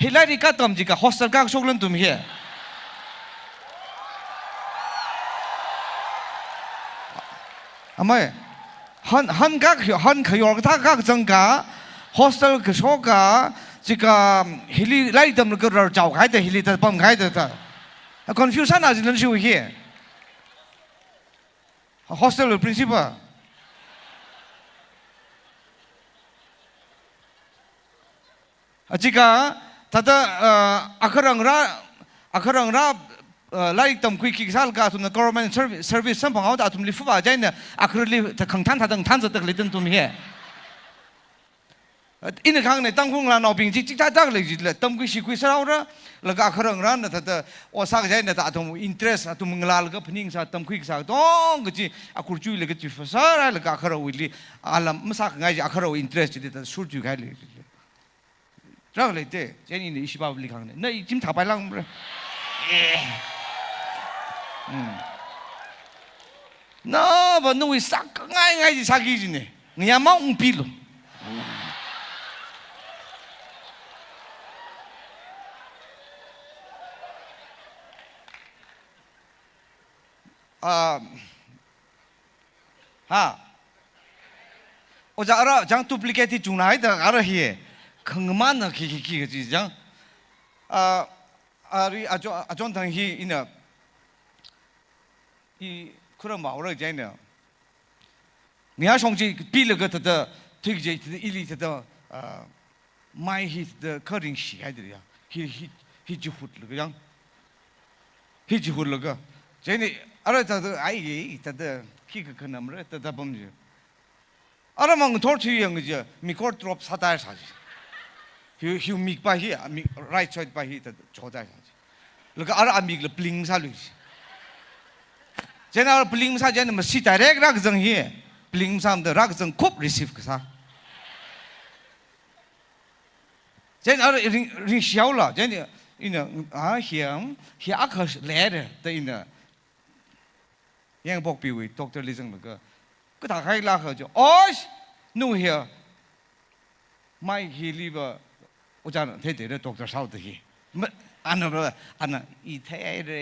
Hi lairik katam jikha hostel kashok lan tum hi. Amei, han, han kak, han khayor kathā kachangkha, hostel kashoka, jikha hili lairik tamlaga rarchao kahaida hili tapam kahaida ta. Confuse sāna jin lan shu hi. Hostel principal. Achika, thāda, ah, akharangra, akharangra, ah, lairik tamkhuiki kasālaga athumna government servi-, service samphanghaoda athumli fuva china, akharali ta khangthan thāda ngthan zatdalei tan tum hi. Ina kahāngna Tangkhul ngalānaobing chi chithāda lei jila, tamkhui shikhui sāhaora, laga akharangranna thāda, o sā china ta athum interest, athum ngalālaga phaningsā tamkhui kasā tong kaji, akhur chuilaga chi phasāra, laga akharawuili, alam masākhangai ji akharawui interest chili ta shur chuikahai lei. Rākhalei te, chieina ishi pa li kahāngna. Na i chim thāpai langmara. Eh. Hmm. Nava nawui sākhangai ngai ji sāki jina. Ngayā maungpilu. Ah, ha. Ojā ara chang duplicate hi chungna haida ara hi. Khangmana khi khi khi kaji chang. Ah, ari ajo-, ajon thang hi ina. I khura maora china. Ngayā shong chi pilaga thāda, thuiki chi thāda, ili thāda, ah, mai hi thāda kha ringshi haida ya. Hi, hi, hi chihutlaga yang. Hi chihutlaga. Chieina, ara thāda, ai, thāda, hi kakhanamra, thāda pam ji. Ara mang thor chi yang ji, mikor drop sātai sā ji. Hi, hi mik pa hi, mi, right side pa hi, thāda, chotai sā ji. Laga ara amikla pling sālui ji. Chieina ara pling sā chieina masi direct rākazang hi. Pling sāmada rākazang khup receive kasā. Chieina ara ring, ringshihaola. Chieina ina, ah, hi, hi akha leira, ta ina. Yangpokpiwui doctor li zanglaga. Kathā haila kha jo. Oish! Nu hi. Mai hili va, ojāna theitheira doctor sāhaoda hi. Ma, ana va, ana i theihaira.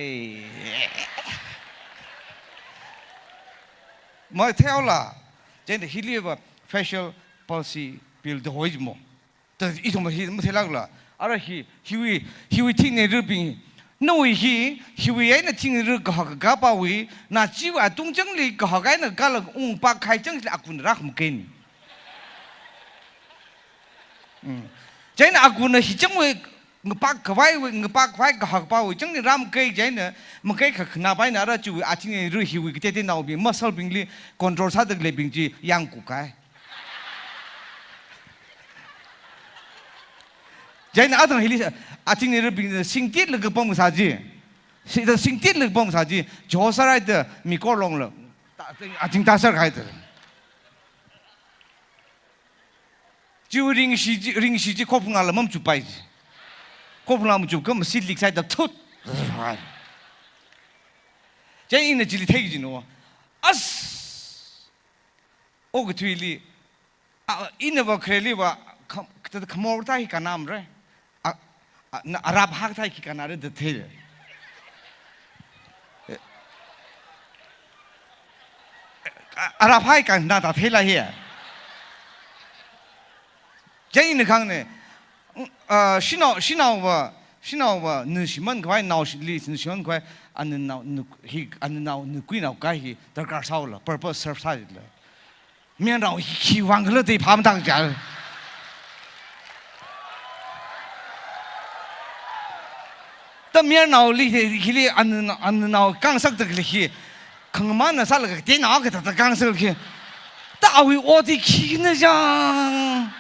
Mai theihaola. Chieina hili va facial palsy pilda hoi mo. Ta ithum hi matheilākla. Ara hi, hiwui, hiwui thingneirabing. Nawui hi, hiwui eina thingneira kahak kapawui, na chiwui atung changli kahak eina kala ungpak kahai changli akun rākhamakaina. Mm. Chieina akunna hi changwui ngapak khavaiwui, ngapak khavai kahak pawui changli rāmakai chieina, makai kakhanā paina ara chiwui athingneira hiwui kateonaobing, muscle bingli control sādaleibing chi yangkuk kahai. Chieina athang hili, athingneirabing singtitlaga pamsā ji. Si-, singtitlaga pamsā ji. Josaraida mikor longla. Ta, ta, athing ta sar kahai ta. Chiwui ringshi ji, ringshi ji khophungla mamchupai ji. Khophungla machukha masi lik saida thut. Chieina ina chili theiki jina. As! Okathuili, a, ina va khareli va, kham-, kata khamor thā hi kanamra. A, a, na arap hak thā hi kanara da thei. A, arap hai kana ta theila hi. Chieina kahāngna, Ah, shanao, shanaova, shanaova, nishimān khavai, naoli nishimān khavai, ananao, nu, hi, ananao, nukuinao kahai hi, darkar sāhaola, purpose serve sāhaola. Mayarnao hi khiwui vang khala da phāmatang ja. Da mayarnaoli, hili ananao, ananao khangasak da khalei hi, khangamānna sālaga, tenao kathāda khangasak hi. Da awui ot hi khina ja.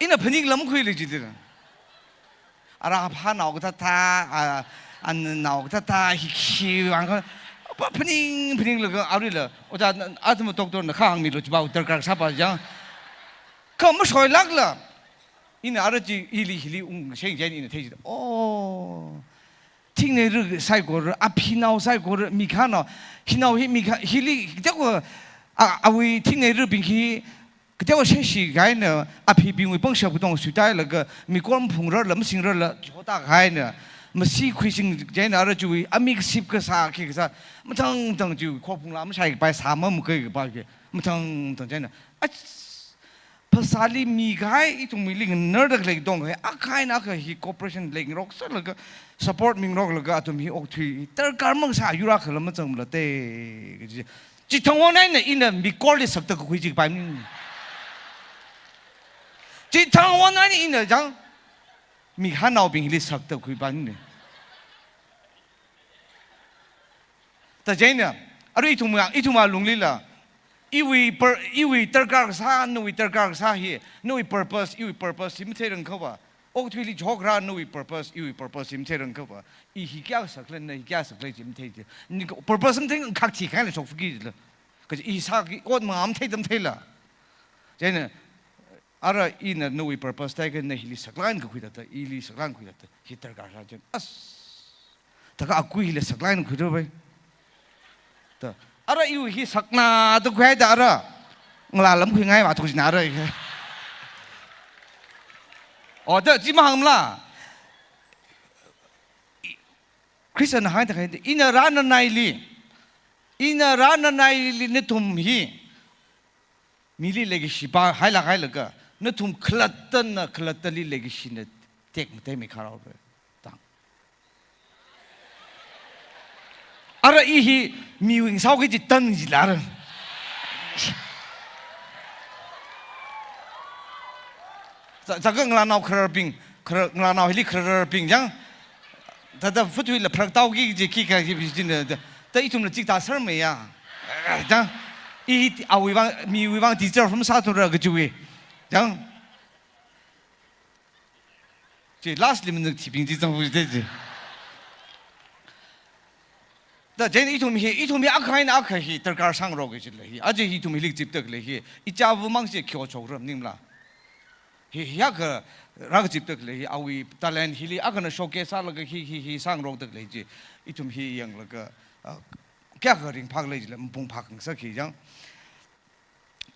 Ina phaningla makhuili jidila. Ara phānao kathāda, a, ananao kathāda, hi khiwui vang khala, pa phaning, phaninglaga, aruila, ojā, athum doctor na kahāngmilu, chiva darkar sāpa ja. Kha mashoilākla. Ina ara chi, hili, hili ungsheng chieina ina thei jida. Oh. Thingneira saikora, aphinao saikora, mikhanao, hinao hi mikha, hili, kateokha, a, awui thingneirabing hi, kateokha sheshi kahaina, aphibingwui pangshap katonga suitailaga, mikor maphungrarla, masingrarla, chihotā kahaina, masi khuising chieina ara chiwui, amik sip kasā, khi kasā, mathang mathang chiwui, khophungla mashai kapai, sā mamakei kapai khi, mathang mathang chieina. Ach, phasāli mikahai, ithumli nganarda khalei katonga hi, akha eina akha hi cooperation leingarok sālaga, support mingaroklaga, athum hi okathui, darkar mang sāyura khala mazangmala te, kaji. Chithang won eina ina mikorli sakta kakhui chi kapai ni. Chithang won eina ina jang, mikhanaobingli sakta kakhui pa ni. Da chieina, arui ithum ya, ithum alunglila, iwui per-, iwui darkar kasā, nawui darkar kasā hi, nawui purpose, iwui purpose hi matheirang khavai. Okathuili chihokra nawui purpose, iwui purpose hi matheirang khavai. I hi kayā sākhala, na hi kayā sākhala chi mathei chi. Ni purpose mathei khak thikahaila shokfaki jila. Kaji i sāki ot mangā matheida matheila. Chieina, ara ina nawui purpose theiakha na hili saklāk eina kakhui thāda, ili saklāk eina khui thāda, hi darkar sā chieina. As. Thākha akui hili saklāk eina khuira pai. Da. Ara iwui hi sakna da khuida ara. Ngalā lam khuingai va thuk jina ara. O da chi mahāngmala. Christian haida khaida. Ina rānanaili. Ina rānanaili nathum hi. Mili leikashi pa hailāk hailaga, nathum khalattana, khalattali leikashina tekmatei mi kharao re. Tang. Ara i hi miwui ngasao kaji tan jila ra. Za, zaga ngalānao khararbing, khara-, ngalānao hili khararbing jang. Thāda futhuila pharak taoki kaji khikha kaji bijin da, da, da ithumla chikta sar maya. Jang, i hi awui vang, miwui vang teacher from sāthura kajiwui. Jang. Chi last li manuk thibing chi zangwui de chi. Da chieina ithum hi, ithum hi akha eina akha hi darkar sāngarok kajila hi. Aja hi ithum hili kazipda khalei hi. Ichāva mang chi khi ochok ram ningla. Hi, hi akha rākazipda khalei hi, awui talent hili akhana showcase sālaga hi, hi, hi sāngarokda khalei chi, ithum hi yanglaga, ah, kayākha ringphākhala jila, mapung phākhangasak hi jang.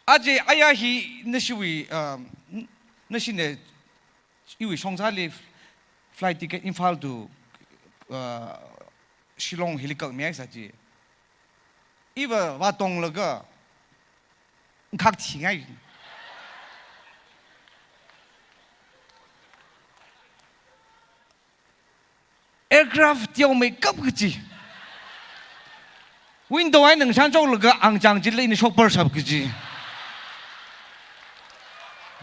Aja, aya hi, nashiwui, ah, n-, nashina, iwui shongzali flight ticket Imphal to, ah, Shillong hili kakmi sā chi. Iva vātonglaga, khak thingai. Aircraft teomeikap kaji. Window eina ngashan shoklaga angchang chili ina shokpar shap kaji.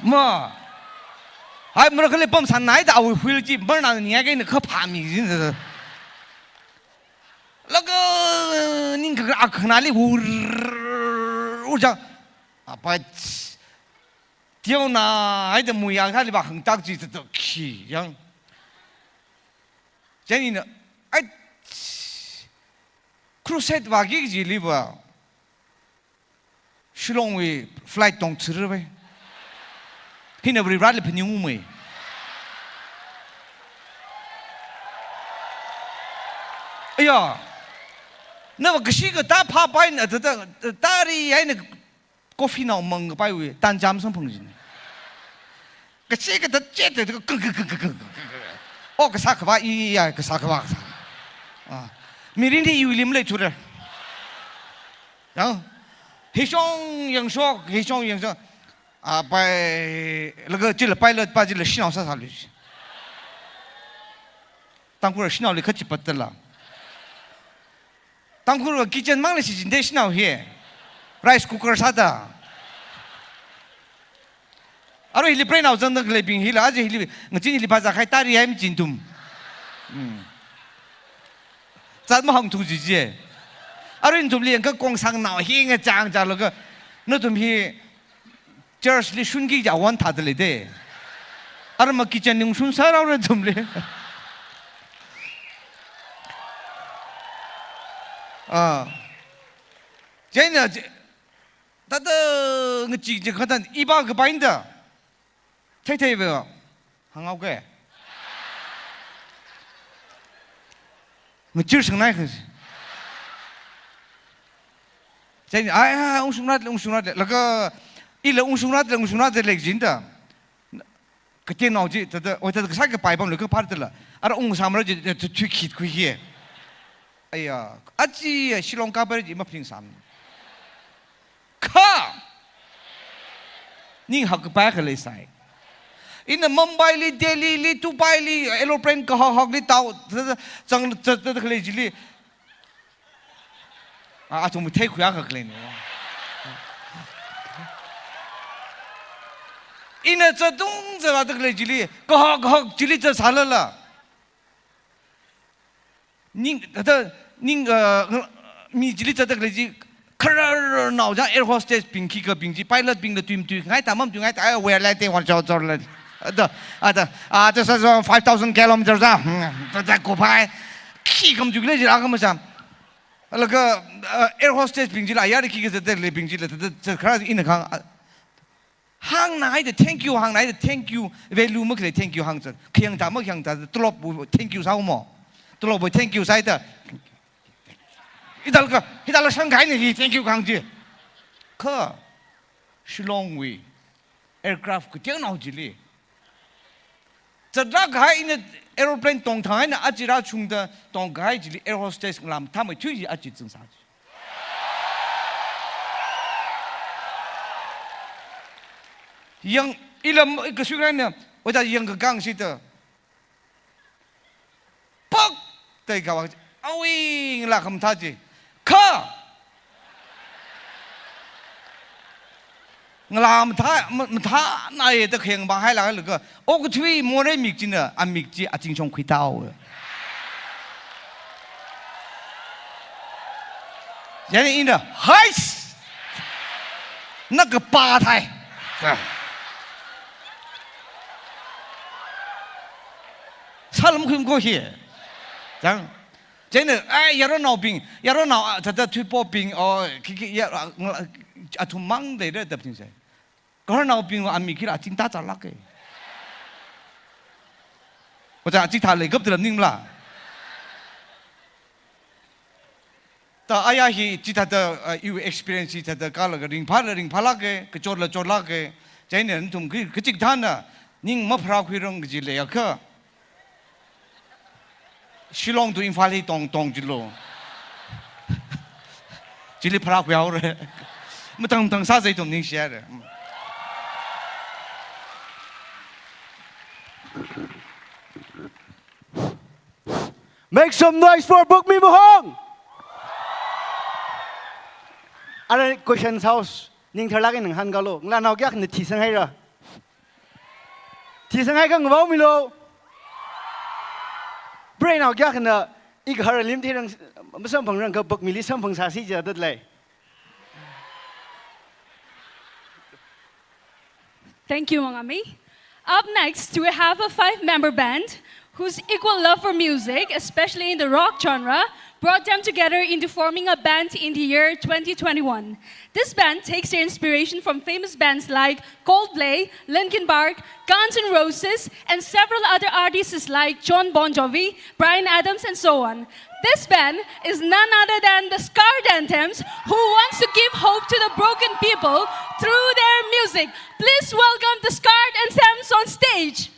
Ma. Hai mara khale pam sanai da awui wheel chi, marna ningai kaina kha phāmi kaji. Laga ning kha akhanali wur, wur jang. Apa, teona, haida muiya khali va khangtak chi tato khi, jang. Chieina, ai, crusade vāki kajili va. Shillong wui flight tongthura vai. Hina Varivarali phaningu mai. Aya. Nava kashi katā phāpaina, ta, ta, ta, tari eina coffee nao mang kapaiwui, tanjam samphang jina. Kashi katā chete, ka, ka, ka. Oh, kasā kavā, i, i, ya, kasā kavā, kasā. Ah. Mirinli iwui lim leithura. Yang, Hishong yangshok, hishong yangshok. Ah, pai, laga chila pilot pa chila shanao sāsālui. Tangkhul shanaoli khachipat tala. Tangkhul kitchen mangli shichinda shanao hi. Rice cooker sāda. Arui hili preinao zangda khaleibing hila, aja hili, ngachin hili bazar khai tari hai machin ithum. Hmm. Zat mahāngthu jiji. Arui nathumli yangkha kongsangnao hi ngachang chalaga. Nathum hi church li shunki ja wan thāda leida. Arma kitchen li ungshun sāra ura nathumli. Ah. Chieina, thāda ngachee chi khatang iva kapai da. Theithei va. Hānghao ke. Ngachir sangnai kha. Chieina, ai, ai, ungshungrat, ungshungrat. Laga, ila ungshungrat, ungshungrat lek jin da. Kateonao chi, thāda, oi thāda kasā kapai pamlu kaphar tala. Ara ungsāmara chi, thāda thui khit khui hi. Aya, achi, Shillong kapai chi maphingsam. Kha! Ning hak kapai khalei sai. Ina Mumbai li, Delhi li, Dubai li, aeroplane kahak hak li tao, thāda, zang, thāda, thāda khalei chili. Ah, athum theikhuiya kha khalei ni. Ina zatung zara da khalei chili, kahak kahak chili zatsālala. Ning, thāda, ning, uh, mi chili zatda khalei chi, khararnao ja air hostess bing khikha bing chi, pilot bingla tui matui ngai ta, mamtui ngai ta, ai, where lai te wan chao chao lai. Ada, ada, ah, this is, uh, five thousand kilometers, ah, hmm, thāda kuphai. Khikha machuk lei chi, akha masam. Laga, uh, air hostess bing chila, ayar khikha zatda khalei bing chila, thāda, thāda khara ina kahāng, ah, hāngna haida thank you, hāngna haida thank you, value makhalei thank you hāngzat. Khayang ta, makhayang ta, tolop bu thank you sāu mo. Tolop bu thank you sāhaida. Hithālakha, hithālakha shangkahaina hi thank you kahāng chi. Kha, Shillong wui aircraft kateonao chili. Zatlāk kahai ina aeroplane tongthang eina achi rāshungda tongkahai chili air hostess ngalā mathāmeithui chi achi zangsā chi. Yang ila kasui eina, oda yang kakāng shida. Pak! Tei kawa, awui ngalā khamathā chi. Kha! Ngalā mathā, ma-, mathānai da khayang vāhailāklaga, okathui morei mik china, amik chi azingshong khuitao. Chieina ina, hais! Na kapā thai. Sālam khuim ko hi. Chang. Chieina, ai, yaronnaobing, yaronao, ah, thāda thuipobing, oh, khi, khi, ya, ah, nga-, athum mang leira da phaning sai. Gaharnaobing, amik khila azing tāzālāka. Oja, azing thālei kapta lam ningla. Ta aya hi chithāda, uh, iwui experience chithāda kālaga ringphāla ringphālāka, kachotla chotlāka, chieina nathum khi, kachikathāna, ning mapharākhuirang kaji leiakha. Shillong to Imphal hi tong, tong chilo. Chili pharākhuihaora. Matang matang sāsai ithum ningshihaira. Make some noise for Bukmi Mahong! Ara question house, ning tharlāk eina ngahānkālu, ngalānao kayākhana thisanghaira? Thisanghai kha ngavaomilu. Preinao kayākhana, i gahar lim thirang, masamphangrang kha Bukmili samphangsāsi jida lei. Thank you, Mangami. Up next, we have a five-member band whose equal love for music, especially in the rock genre, brought them together into forming a band in the year twenty twenty-one. This band takes their inspiration from famous bands like Coldplay, Linkin Park, Guns N' Roses, and several other artists like Jon Bon Jovi, Bryan Adams, and so on. This band is none other than the Scarred Anthems, who wants to give hope to the broken people through their music. Please welcome the Scarred Anthems on stage.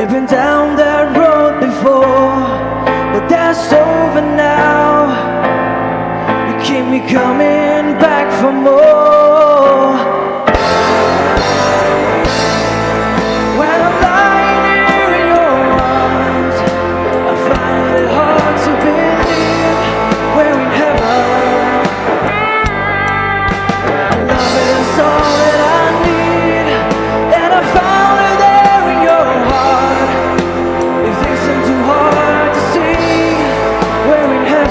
We've been down that road before, but that's over now. You keep me coming back for more. When I'm lying here in your arms, I find it hard to believe we're in heaven. Love is all that I need, and I found it there in your heart. If things seem too hard to see, we're in heaven.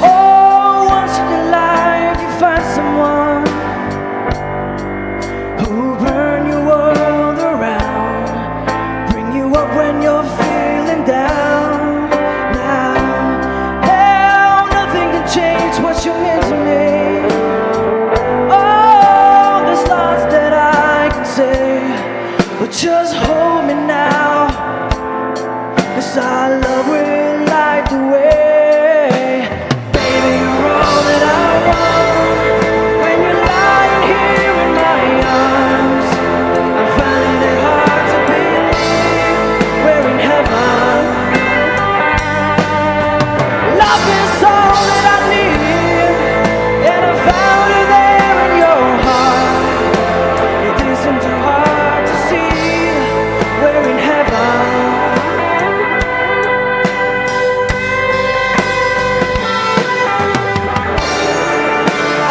Oh, once in your life you find someone who burn your world around, bring you up when you're feeling down. Now, now nothing can change what you meant to me. Oh, there's lots that I can say, but just hold me now, 'cause our love will light the way. Baby, you're all that I want. When you're lying here in my arms, I'm finding it hard to believe we're in heaven. Love is all that I need, and I found it there in your heart. It isn't too hard to see, we're in heaven.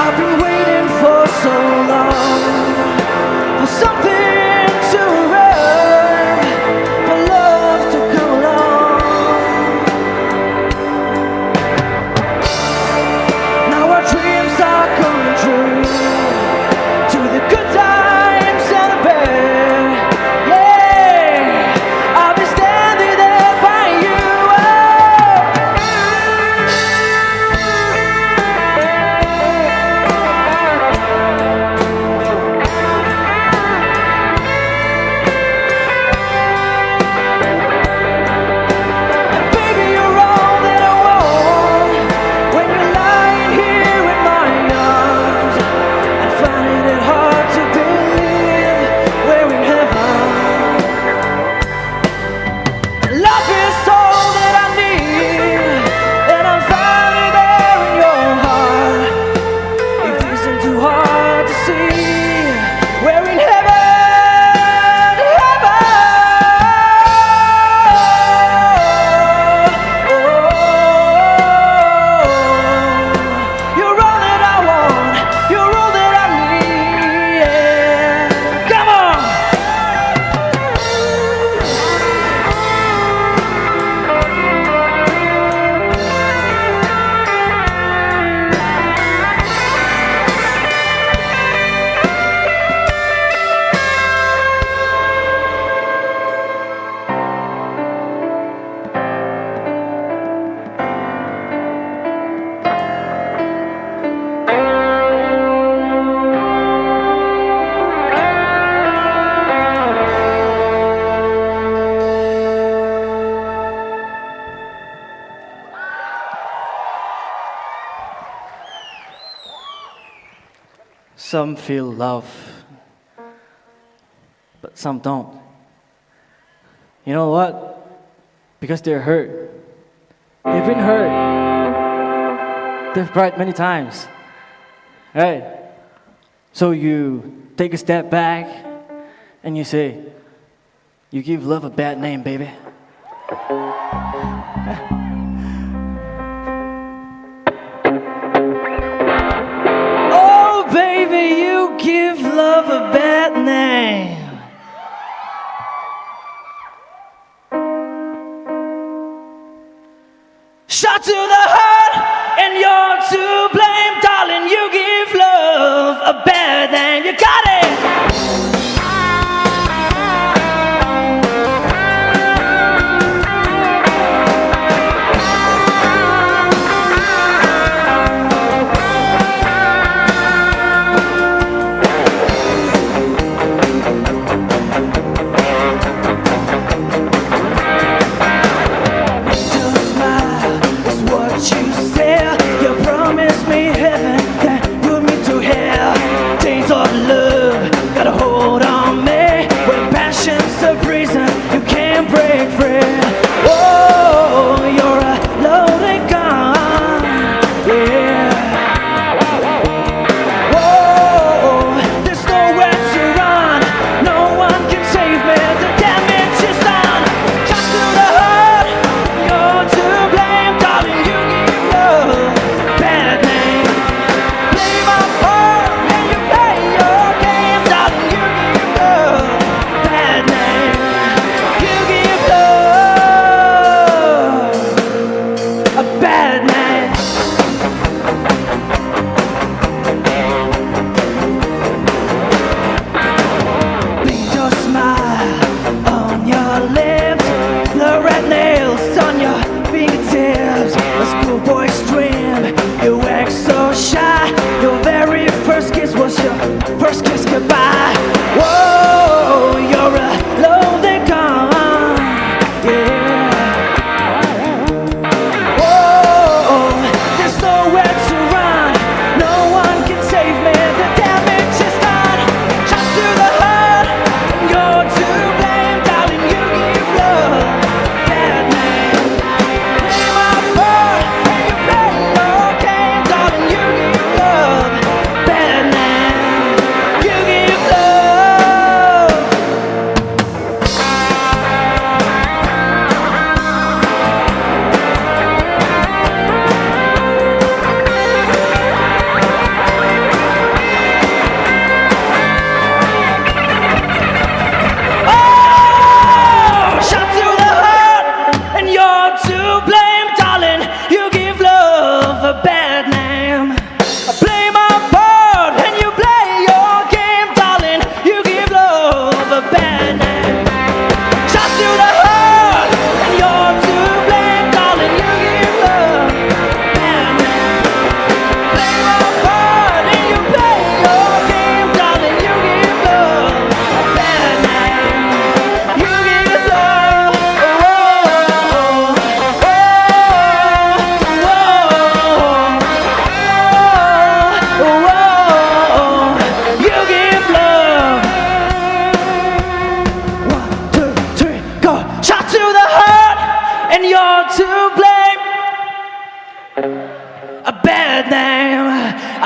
I've been waiting for so long for something to run, for love to come along. Now our dreams are coming true, to the good times and the bad. Yeah, I'll be standing there by you. Oh. And baby, you're all that I want. When you're lying here in my arms, I'm finding it hard to believe we're in heaven. Love is all that I need, and I'm finding there in your heart. It isn't too hard to see. We're in heaven, heaven. Oh, you're all that I want. You're all that I need. Yeah. Come on. Some feel love, but some don't. You know what? Because they're hurt. They've been hurt. They've cried many times. Right? So you take a step back and you say, "You give love a bad name, baby." Oh, baby, you give love a bad name. Shot to the heart, and you're to blame, darling. You give love a bad name. You got it.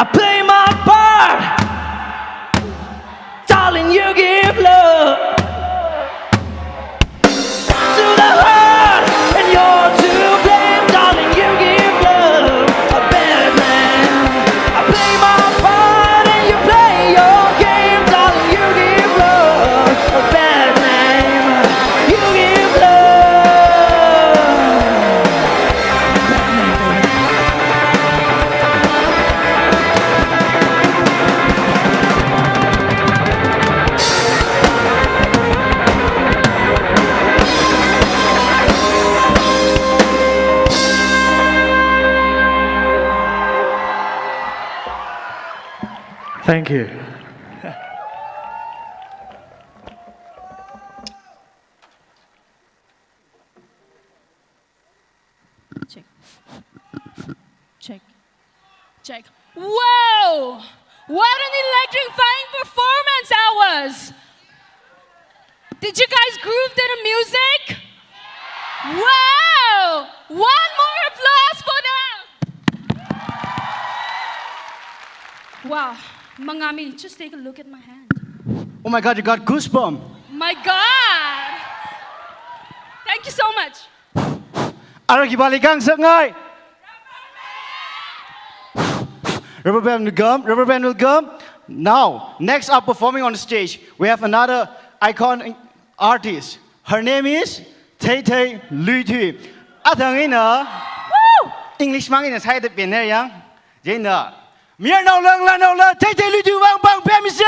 I play my part. Darling, you give love to the heart, and you're to blame. Darling, you give love a bad name. I play my part and you play your game. Darling, you give love a bad name. You give love. Thank you. Check. Check. Check. Wow! What an electrifying performance that was! Did you guys groove to the music? Wow! One more applause for them! Wow, Mangami, just take a look at my hand. Oh my God, you got goosebump. My God! Thank you so much. Ara khipāli khangasakngai. Rubber band will come, rubber band will come. Now, next up performing on the stage, we have another iconic artist. Her name is Theithei Luithui. Athang ina, English mang ina sāda penghaira yang. Chieina, mayarnaola, ngalānaola, Theithei Luithui vang pāng pemisa.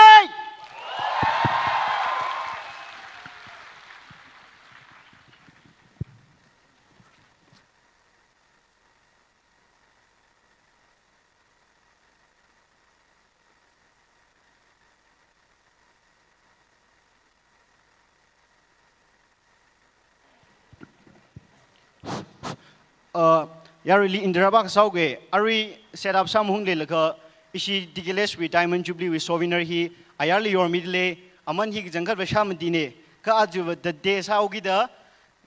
Uh, yaruili Indira ba kasāuge, arui setup sāmahungli laga, ishi D K L S wui Diamond Jubilee wui souvenir hi, ayarli yormida lei, aman hi kachangkhatva shāmati ne, kha aja va the day sāhaokida,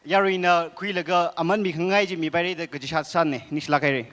yaruina khuilaga aman mikhangai chi mipaira da kachishāt sāne, ningshilāk haira.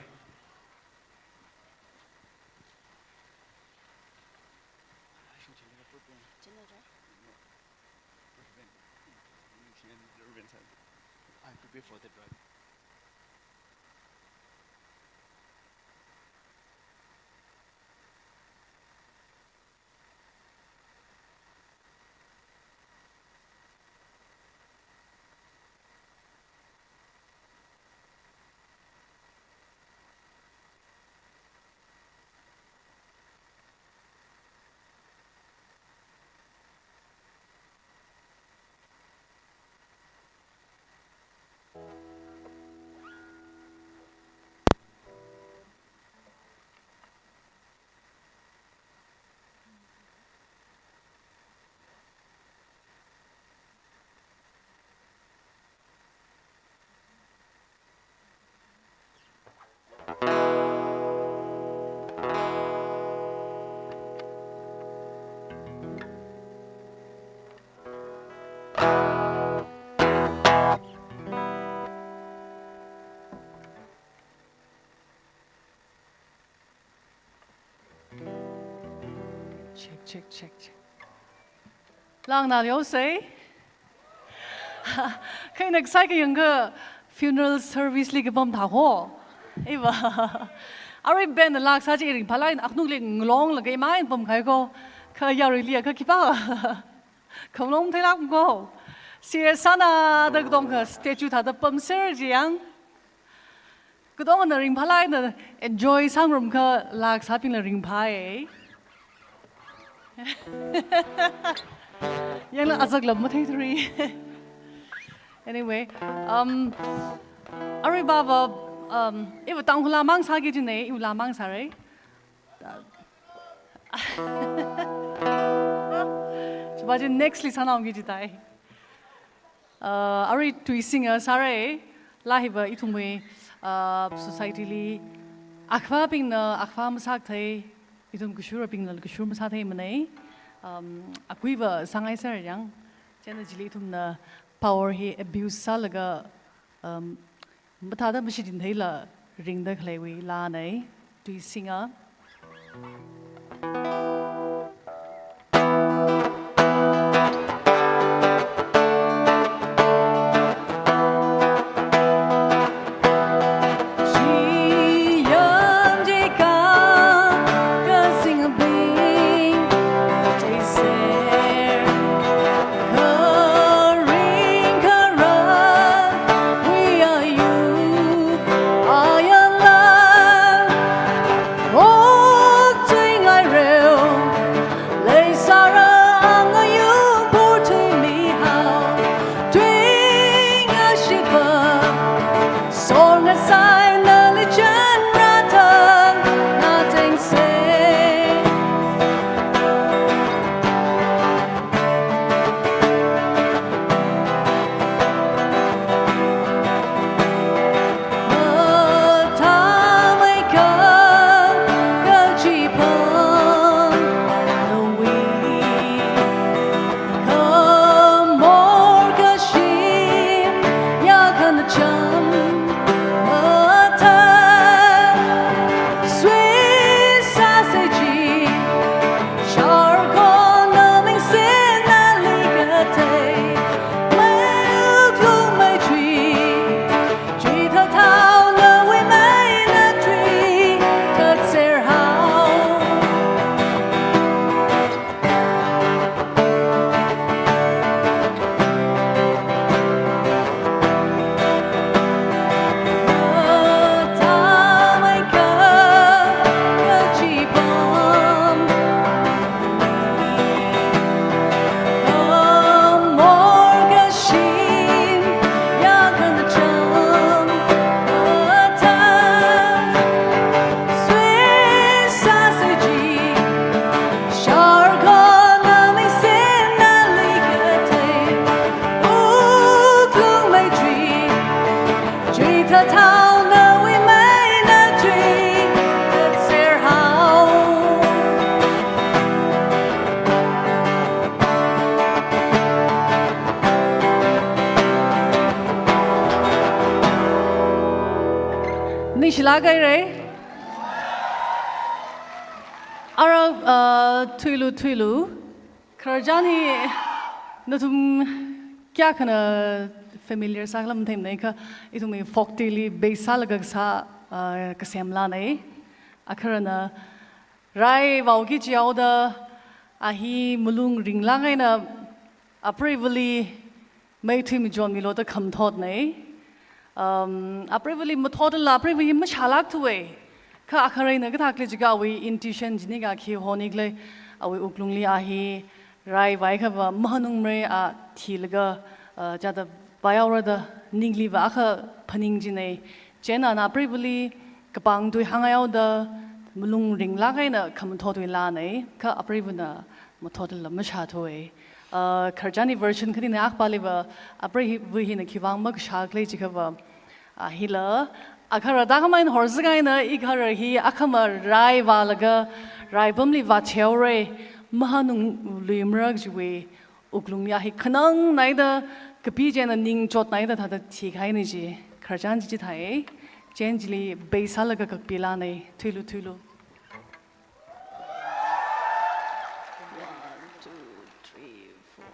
Check, check, check, check. Langna leosei. Kha ina kasai kayāngkha funeral service li kapam thāho. Iva. Arui band lāksā chi ringphālāk eina aknungli ngalonglaga imai pamkahai ko. Kha yaruili kha khipā. Khamlong theilāk ko. Serious sāna da katongkha statue thāda pamser chi yang. Katongana ringphālāk eina enjoy sāngarumkha lāksābingla ringphāi. Yangla azakla matheithuri. Anyway, um, arui bava, um, iva Tangkhul laa mang sāki jine, iva laa mang sārai. Chiva chi next li sānaungki jitai. Uh, arui tui singa sārai, laa hiva ithumwui, uh, society li akhava bingna akhava masākathei, ithum kashurabingna kashur masāthei manei, um, akuiva sāngai sāra yang, chieina chili ithumna power hi abuse sālaga, um, mathāda mashichin theila ringda khaleiwui laanei, tui singa. Ningshilāk haira. Ara, uh, thuilu, thuilu. Khararchan hi nathum kayākhana familiar sākhala matheimana kha, ithumwui folk tili base sālaga kasā, uh, kasem lāna. Akharana rai vāki jihaoda, a hi malung ringlāk eina apreivali meithui machonmilu da khamathotna. Um, apreivali mathotla, apreiva hi mashālākthuwa. Kha akhareina kathākhala jiakha awui intuition jini kha khi honikhala, awui wuklungli a hi rai vāiakhava mahanungmara a thilaga, uh, chāda vāihaora da ningliva akha phaning china. Chieina ana apreivali kapangtui hānghaoda malung ringlāk eina khamathotwui lāna, kha apreivana mathotla mashāthuwa. Uh, khararchanwui version khanina akpaliva, apreiva hina khiwuivang makashākhala jiakhava, a hila, akhara da khamang horzak eina, ikhara hi akhama rai vālaga, raipamli vāchihaora, mahanungluimara chiwui wuklungli a hi khanangnaida, kapi chieina ningchotnaida thāda thikahaina chi, khararchan chi chithāi. Chieina chili base sālaga kakpi lāna. Thuilu, thuilu. One, two, three, four.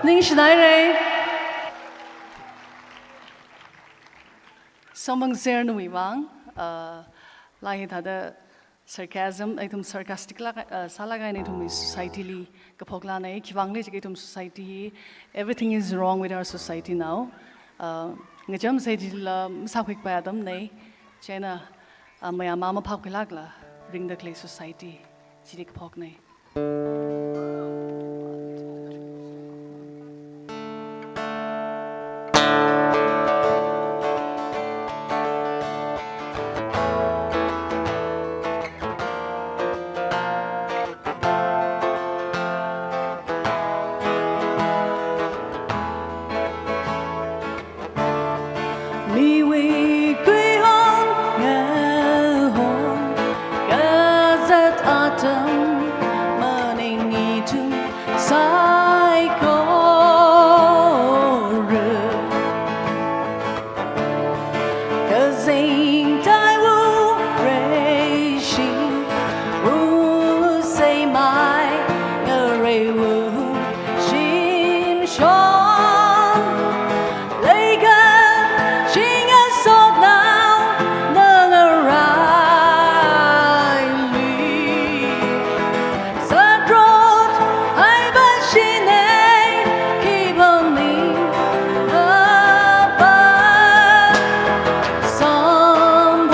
Ningshinaire. Samphangser nawui vang, uh, laihi thāda sarcasm, ithum sarcastic la, uh, sālaga ithumwui society li kaphoklānei, khiwuivang khala jiakha ithum society hi, everything is wrong with our society now. Uh, ngacham society la masākhuipai atamnei, chieina, uh, mayāmā maphapkhuilākla, ringda khalei society chili kaphoknei. Miwui kuihon ngahon kazat atam maningmei ithum saikora. Kazing taiwu reishing wuseimei ngareiwu shimshon. Leikashinga sotnao nangaraili. Satrot haiba shinei khipāning apa. Samphangser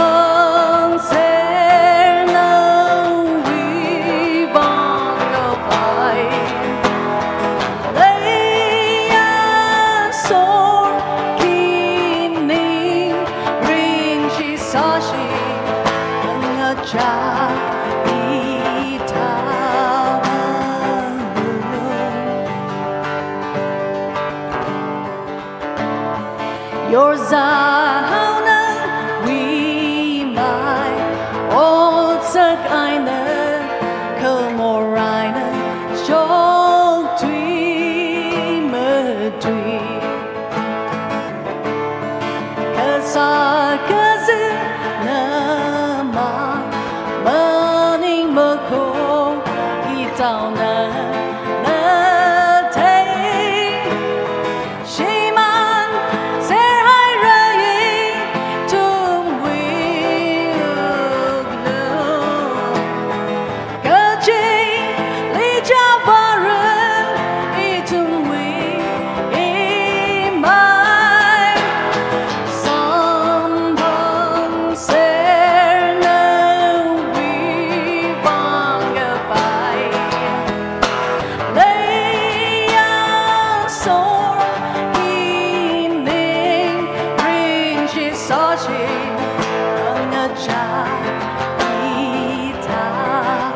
nawui vang kapai. Leiya sor khim ningring shisāshi ngachā ithāmalu. Yorzā haona wuimei, otsak eina, khamor eina, shok tui matui. Kasā kazā namā, maning mako, itaona, na tei. Shimānser haira ithumwui wuklu. Kachili chāvāra ithumwui imei. Samphangser nawui vang kapai. Leiya sor khim ningring shisāshi ngachā ithāmalu.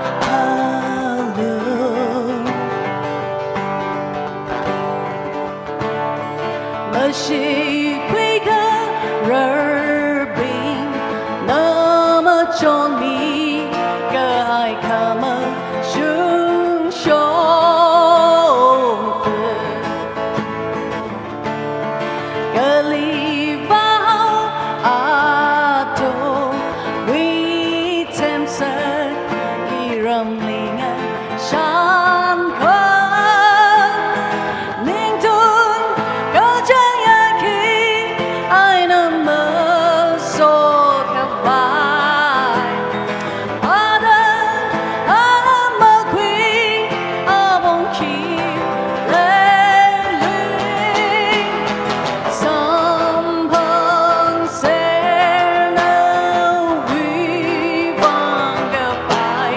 Mashikhui khararbing namachonmi kahai khamashung shongfa. Kali vāhao ato, wui themsak iramli ngashan kho. Ningtun kachang yaki aina masot khavai. Ada, ada makhui apong khi leilui. Samphangser nawui vang kapai.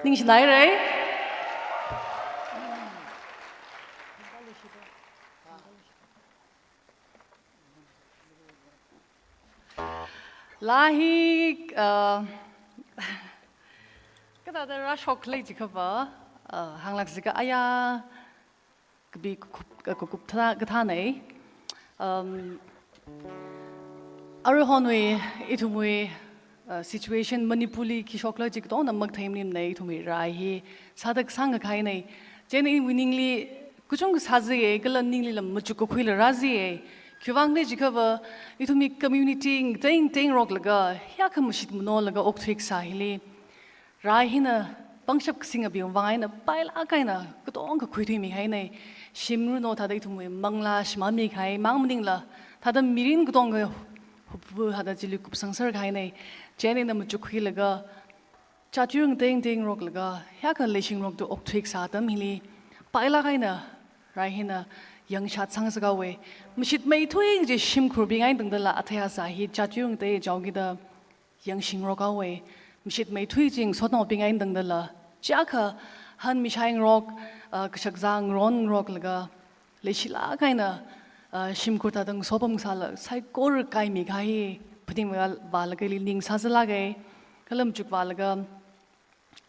Ningshinairei. Laa hi, uh, kathāda rāshok lei jikhava, uh, hānglāk sika aya, kapi kup, uh, kup thā, kathānei. Um, aruihonwui, ithumwui, uh, situation Manipurli khi shokla chi katongna maktheimaninei, ithumwui rai hi sāda kasāng kahainei. Chieina iwui ningli kachungkha sāzaiye, kala ningli lam machukkakhuila rāzaiye. Khiwuivang lei jikhava, ithumwui community ngatei ngateingaroklaga, hiyākha mashit manolaga okthui kasā hili, rai hina pangshap kasing abing vang eina pailāk eina katongkha khuithuimihainei. Shimrunao thāda ithumwui manglā shimānmi kahai mang maningla, thāda mirin katongkha hupvu thāda chili kupsangser kahainei. Chieina machukkhuilaga, chatyu ngatei ngateingaroklaga, hiyākha leishingarokda okthui kasā atam hili, pailāk eina rai hina yangshat sangsakhaowe. Mashitmeithui kaji shimkhurbing eina tangdala athei asā hi chatyu ngatei jaokida yangshingarokhaowe. Mashitmeithui chi ngasotnaobing eina tangdala, chiyākha hanmishaingarok, ah, kashakzā ngaron ngaroklaga, leishilāk eina, ah, shimkhur thāda ngasopam kasāla, saikora kaimi kahai hi phaningvālaga ili ning sāzālāke. Kala machukvālaga,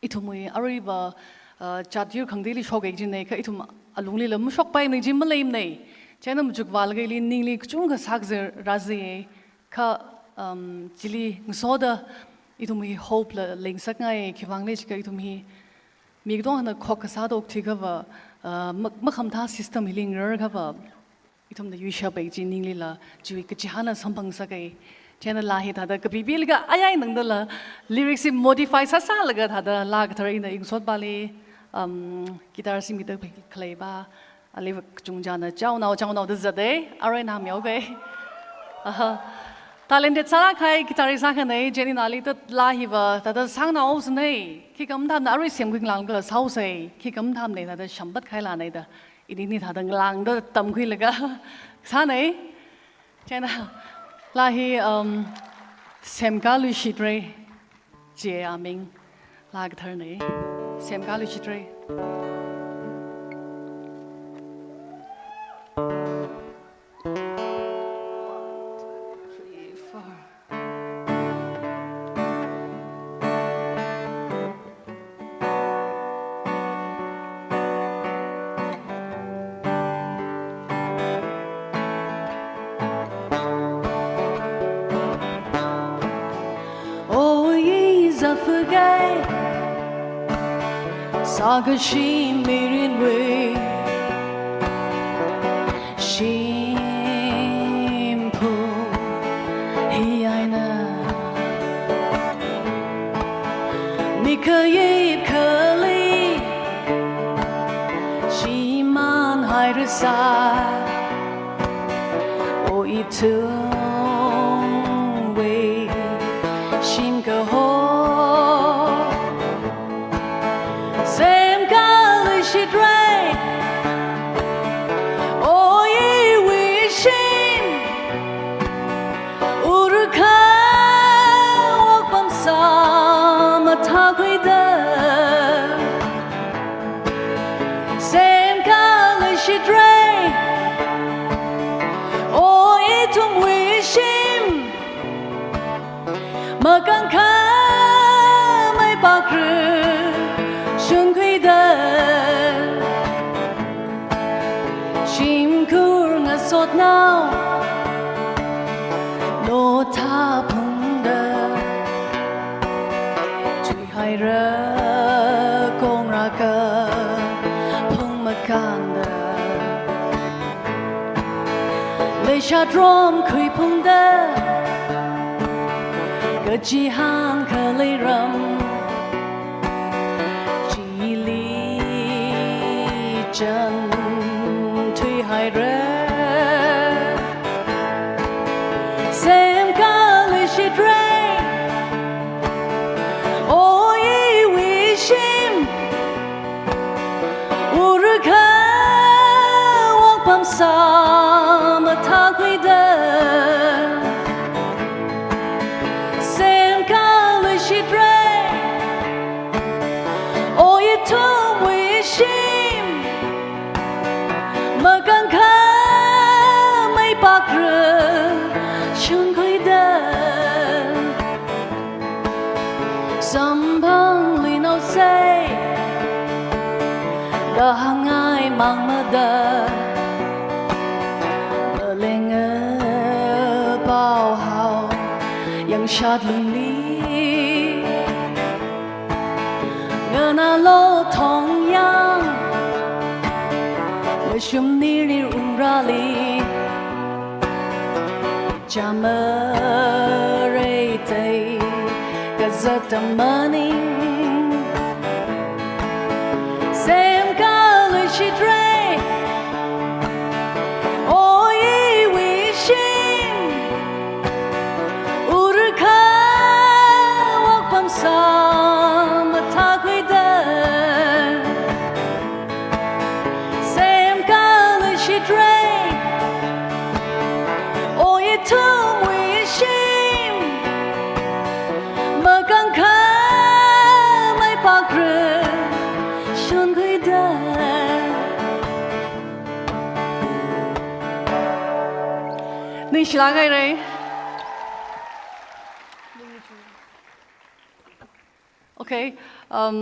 ithumwui aruiva, uh, chatyu khangateili shoke jinei, kha ithum alunglila mashokpaimei ji maleimanei. Chieina machukvālaga ili ningli kachungkha sākazā rāzaiye. Kha, um, chili ngasoda ithumwui hope la lengsakngai, khiwuivang lei jiakha ithum hi mi katongna khok kasāda okthuikhava, uh, ma-, makhamathā system hili ngararkhava, ithumna yuishapai ji ninglila, chiwui kachihānla samphangsake. Chieina laa hi thāda kapipilaga ayai nangdala, lyrics hi modify sāsālaga thāda laa kathar ina ingsotpali, um, guitar singmida khaleiva, aliva kachungchāna chaonao, chaonao da zatei, arui namiaoke. Aha. Talented sālāk kahai guitarist akhanei, chieina ali ta laa hiva, thāda sāngnao sinei, khikha mathāmana arui semkhui ngalāngla sāhaosei, khikha mathāmana thāda shampat kahai laanei da. Ini ni thāda ngalāngda tamkhuilaga sānei. Chieina laa hi, um, Semkaluishitrei, chi aming laa katharnei. Semkaluishitrei. One, two, three, four. Oyi zafgai sākashi mirinwui shimphung hi eina, mikayip khalei shimānhaira sā, o ithumwui shim kaho. Semkaluishitrei, o iwui shim, urukha wokpam sāmathākhuida. Semkaluishitrei, o ithumwui shim, makānkhamei pakru shungkhuida, shimkhur ngasotnao notha phungda, thuihaira kongraka phung makānda, leishat rom khuiphungda, kachihān khalei ram chili chān thuihaira. Semkaluishitrei, o iwui shim, urukha wokpam sāmathākhuida. Semkaluishitrei, Samphangluinaosei da hāngngai mangmada, malenga pao hao yangshat lungli, nganālo thongyang mashum nirnir ungrāli. Chāmareitei kazata maning semkaluishitrei. O iwui shim urkha wakpam sāmathākhuida semkaluishitrei. O ithumwui shim makangkhamei pakra shonkhuida. Ningshilāk hairei. Okay, um,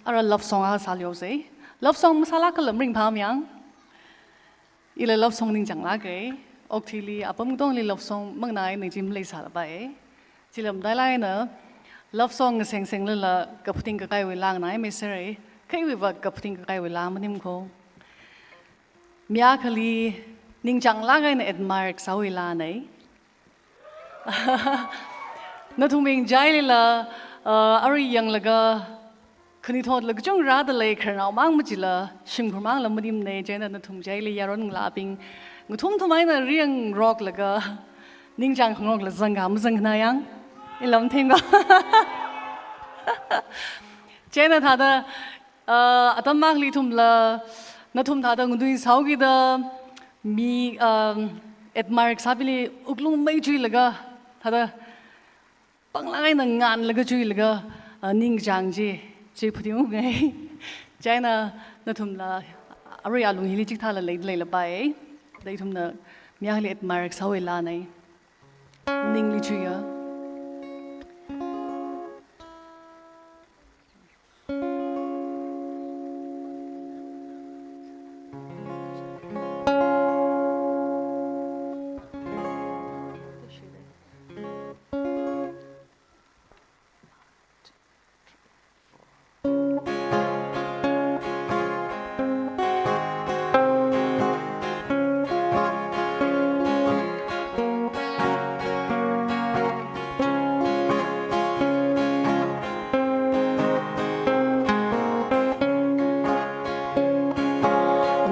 ara love song akha sāluihaosei. Love song masālāk kala maringphāmayang. Ila love song ningchānglākei. Okathuili apam katongli love song manganā eina chi maleisālapai. Chila matailāk eina love song ngasengsenglala kaphaning kakaiwui laa nganāmeiserei. Kha iwuiva kaphaning kakaiwui laa maning kho. Mi akhali ningchānglāk eina admire kasāwui laanei. Nathum ngachailila, uh, arui yanglaga khanuithotla kachungkha rāda lei, khararnao mang machila shimkhur mangla maningmanei. Chieina nathum ngachaili yaron ngalābing ngathumthum eina riyangroklaga ningchāng khangarokla zangkha mazangkhanā yang, ila mathemkha. Chieina thāda, uh, atam akhali ithumla nathum thāda ngatui sāhaokida mi, um, admire kasābingli wuklung mei chuilaga, thāda panglāk eina ngānlaga chuilaga, uh, ningchāng chi, chi phaningungai. Chieina nathumla arui alung hili chikathāla lei, leilapai. Da ithumna mi akhali admire kasāwui laanei. Ningli chuiya.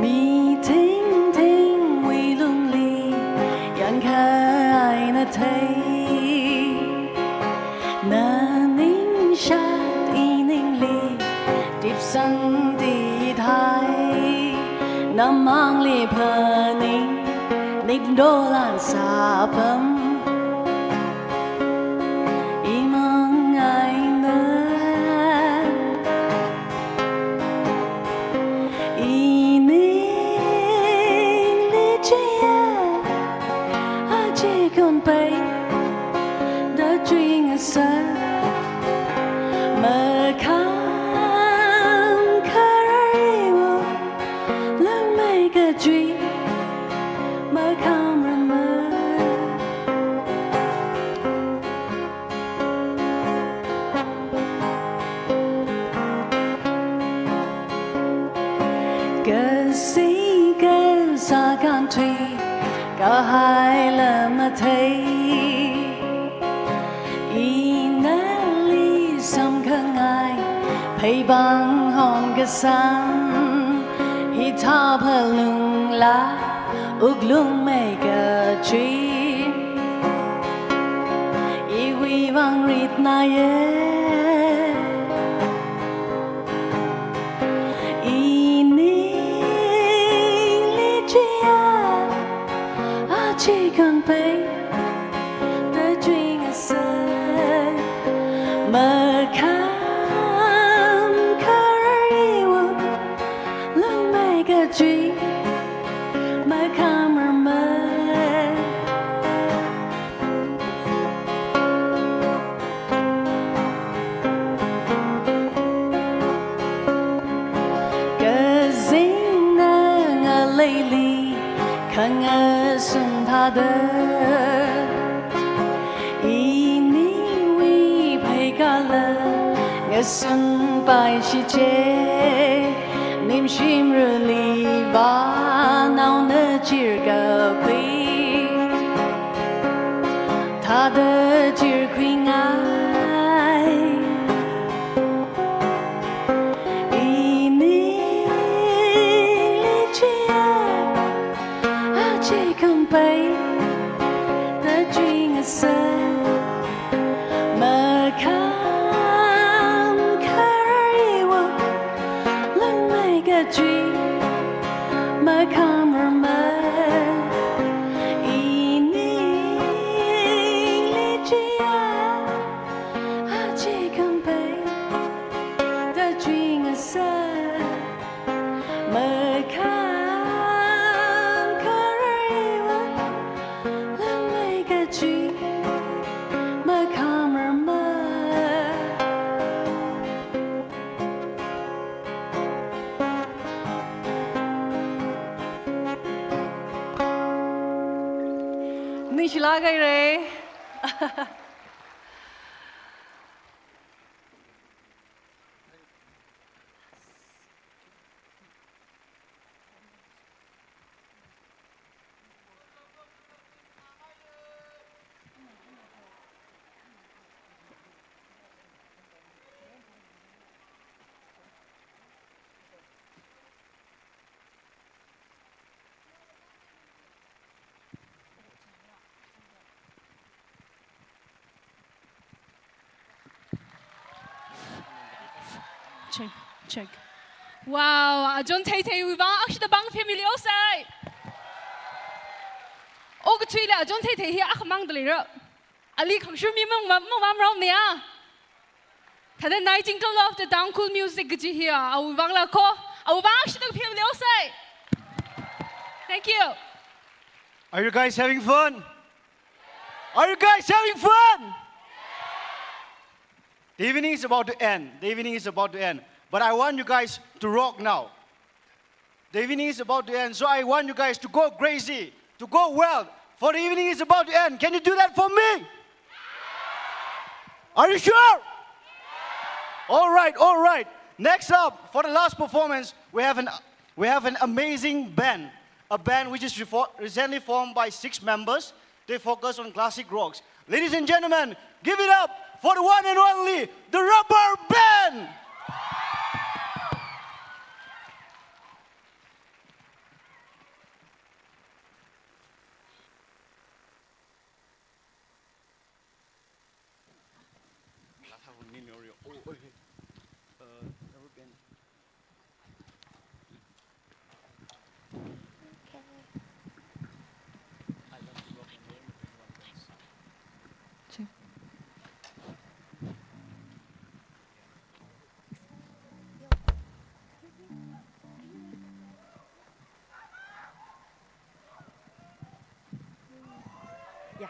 Mi thingthingwui lungli yangkahai nathei, na ningshat iningli dipsang dithai, namangli phaning nikdolan sāpam. Imang eina iningli chiya, achi kunpei da chuingasā, makham khararwui lungmei kachui makhamrama. Kashi kasā kanthui kahaila mathei, inali samkhangai pheibang hongkasang, hithā phalungla wuklungmei kachui iwui vang ritnāya. Iningli chiya, achi kunpei da chuingasā, makham khararwui lungmei kachui makhamrama. Ngasum thāda, iniwui pheikala, ngasum paishiche, nimshimrali vānaona chirkakhui, thāda chirkhuingai. Inili chiya, ache khampai, da chingasai. Makham kharaiwa, langmei kachi, makham ramai. Inili chiya, ache khampai, da chingasai. Makham kharaiwa, langmei kachi, makham ramai. Ningshilāk haira. Check, check. Wow, Ajon Theitheiwui vang akshida pāng family osai. Okathuili Ajon Theithei hi akhamang da leira. Ali khangshur mi mang, mang, mang, mang rao ne a. Thāda Nightingale of the Tangkhul Music kaji hi a, awui vangla ko, awui vang akshida pāng family osai. Thank you. Are you guys having fun? Are you guys having fun? The evening is about to end. The evening is about to end. But I want you guys to rock now. The evening is about to end, so I want you guys to go crazy, to go wild. For the evening is about to end. Can you do that for me? Are you sure? All right, all right. Next up, for the last performance, we have an, we have an amazing band. A band which is refo-, recently formed by six members. They focus on classic rocks. Ladies and gentlemen, give it up for the one and only, the Rubber Band! Yeah.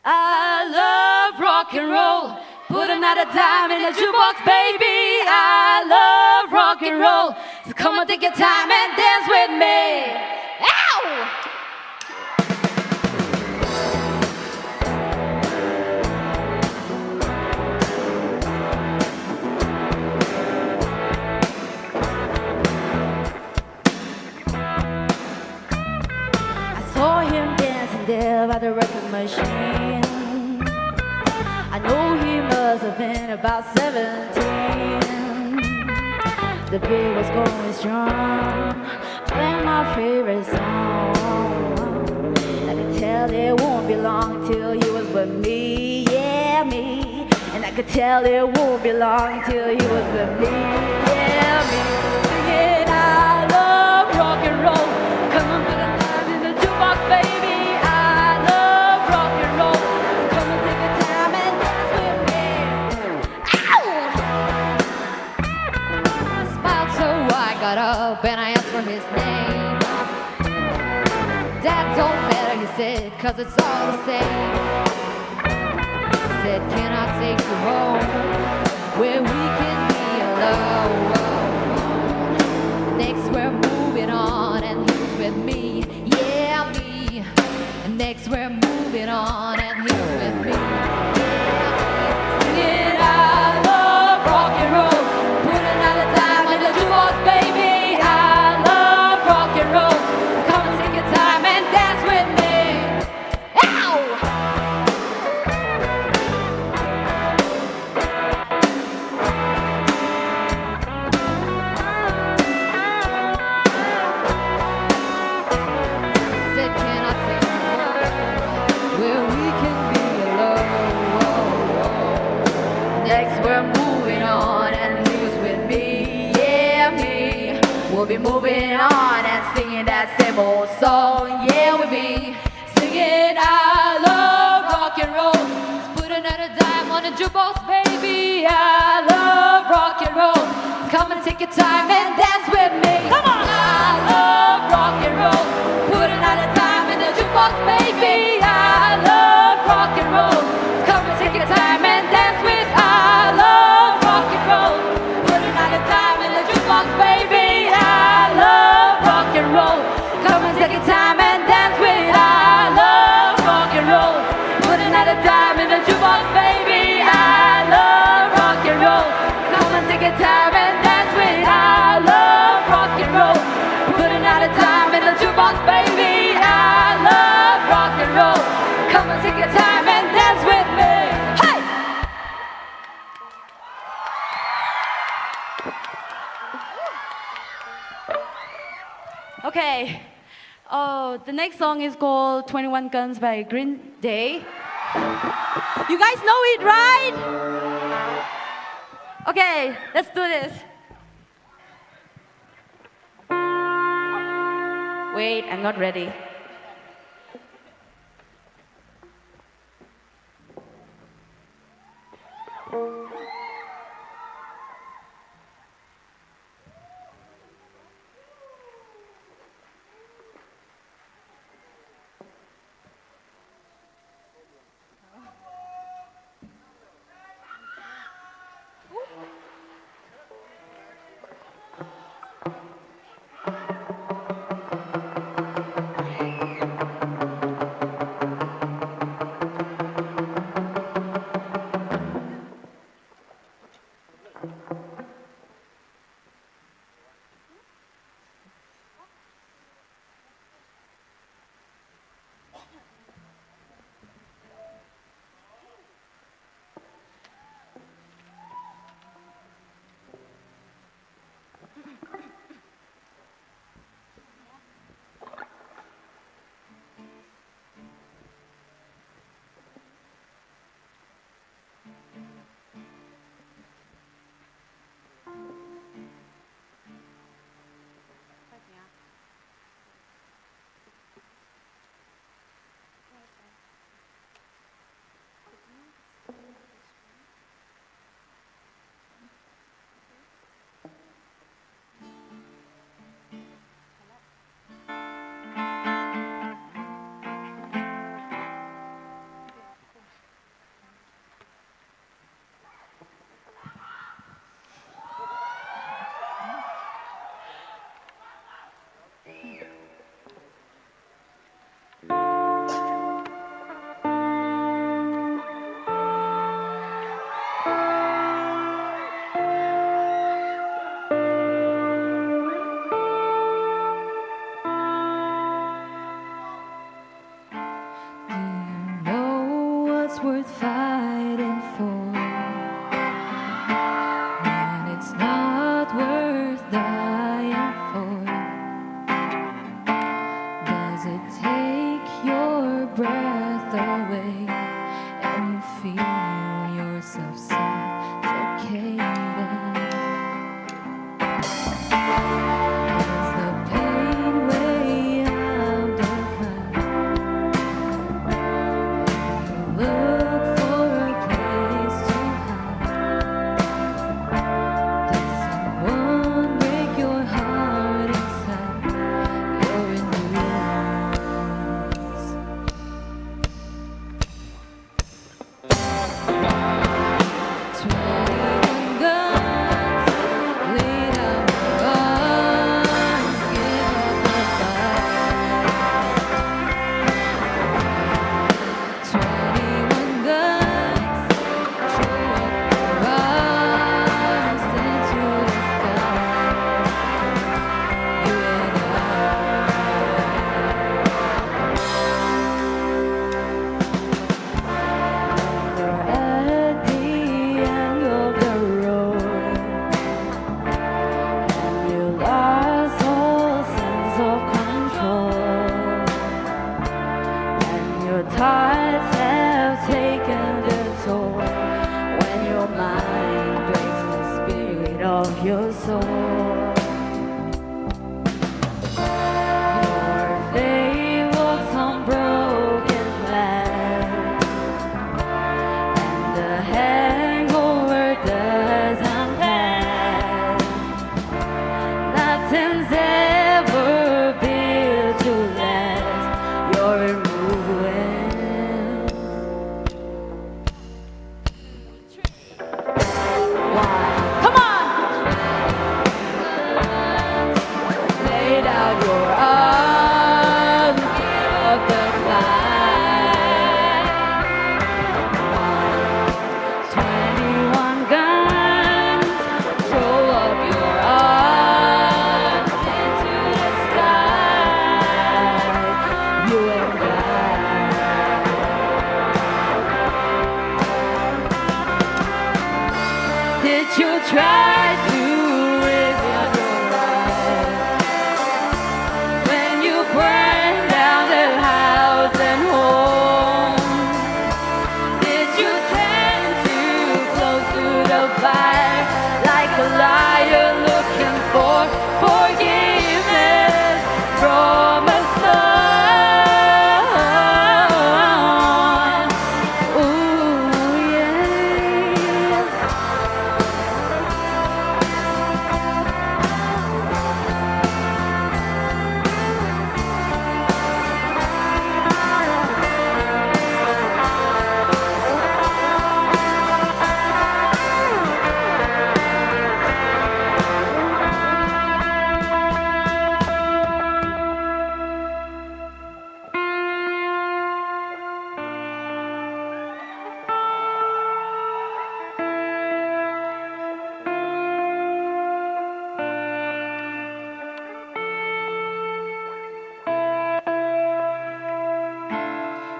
I love rock and roll. Put another dime in the jukebox, baby. I love rock and roll. So come on, take your time and dance with me. Ow! I saw him dancing there by the record machine. I know he must have been about seventeen. The beat was going strong, playing my favorite song. I could tell it won't be long till he was with me, yeah, me. And I could tell it won't be long till he was with me, yeah, me. Singing, "I love rock and roll. Come and put a dime in the jukebox, baby. I love rock and roll. Come and take your time and dance with me." Ow! I smiled, so I got up and I asked for his name. "That don't matter," he said, "'cause it's all the same." Said, "Can I take you home where we can be alone?" Next we're moving on and he's with me, yeah, me. Next we're moving on and he's with me, yeah, me. Singing, "I love rock and roll. Put another dime in the jukebox, baby. I love rock and roll. Come and take your time and dance with me." Ow! Said, "Can I take you home where we can be alone?" Next we're moving on and he's with me, yeah, me. We'll be moving on and singing that same old song, yeah, we'll be singing, "I love rock and roll. Put another dime on the jukebox, baby. I love rock and roll. Come and take your time and dance with me." Come on. "I love rock and roll. Put another dime in the jukebox, baby. I love rock and roll. Come and take your time and dance with. I love rock and roll. Put another dime in the jukebox, baby. I love rock and roll. Come and take your time and dance with. I love rock and roll. Put another dime in the jukebox, baby. I love rock and roll. Come and take your time and dance with. I love rock and roll. Put another dime in the jukebox, baby. I love rock and roll. Come and take your time and dance with me." Hey! Okay. Oh, the next song is called Twenty-One Guns by Green Day. You guys know it, right? Okay, let's do this. Wait, I'm not ready. worth fighting for, and it's not worth dying for. Does it take your breath away and you feel yourself suffocating? Is the pain way out of hand? You look for a place to hide. Did someone break your heart inside? You're in ruins. Twenty-one guns, lay down your arms, give up the fight. Twenty-one guns, throw up your arms into the sky. You and I. You're at the end of the road, and you lost all sense of control, and your thoughts have taken the toll, when your mind breaks the spirit of your soul. Your faith walks on broken glass, and the hangover doesn't pass. Nothing's ever built to last. You're in ruins. Come on! Lay down your arms, give up the fight. Twenty-one guns, throw up your arms into the sky. You and I. Did you try to rebuild your life when you burned down the house and home? Did you stand too close to the fire like a liar looking for forgiveness from a storm? Ooh, yeah.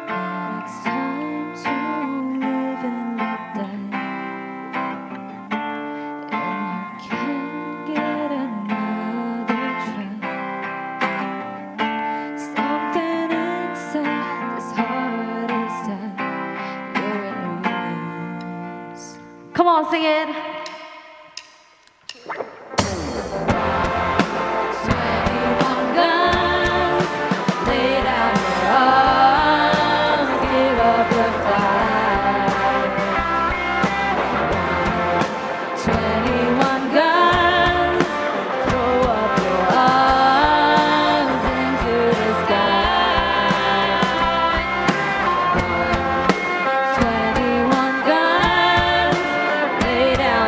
When it's time to live and let die, and you can't get another try. Something inside this heart is tired. You're in ruins. Come on, sing it. Twenty-one guns, lay down your arms, give up the fight. Twenty-one guns, throw up your arms into the sky. Twenty-one guns, lay down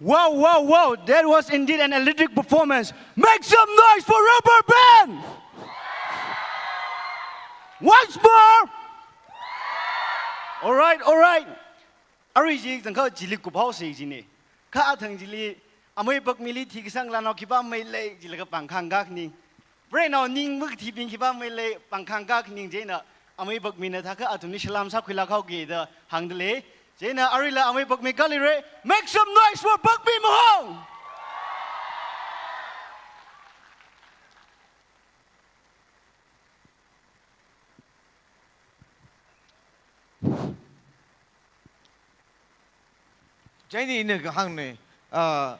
Wow, wow, wow, that was indeed an electric performance. Make some noise for Rubber Band! Once more! Alright, alright. Arui chi zangkha chili kuphaosa jina. Kha athang chili, amei pakmili thikasang lanao khipā mei lei, chilaga pāng khangkak ni. Preinao ning makathibing khipā mei lei, pāng khangkak ni chieina, amei pakmina thākha athumli salam sākhuilāk haoki da hāngda lei. Chieina aruila amei pakmi kali re, make some noise for Pakmi Mahong! Chieina ina kahāngna, ah,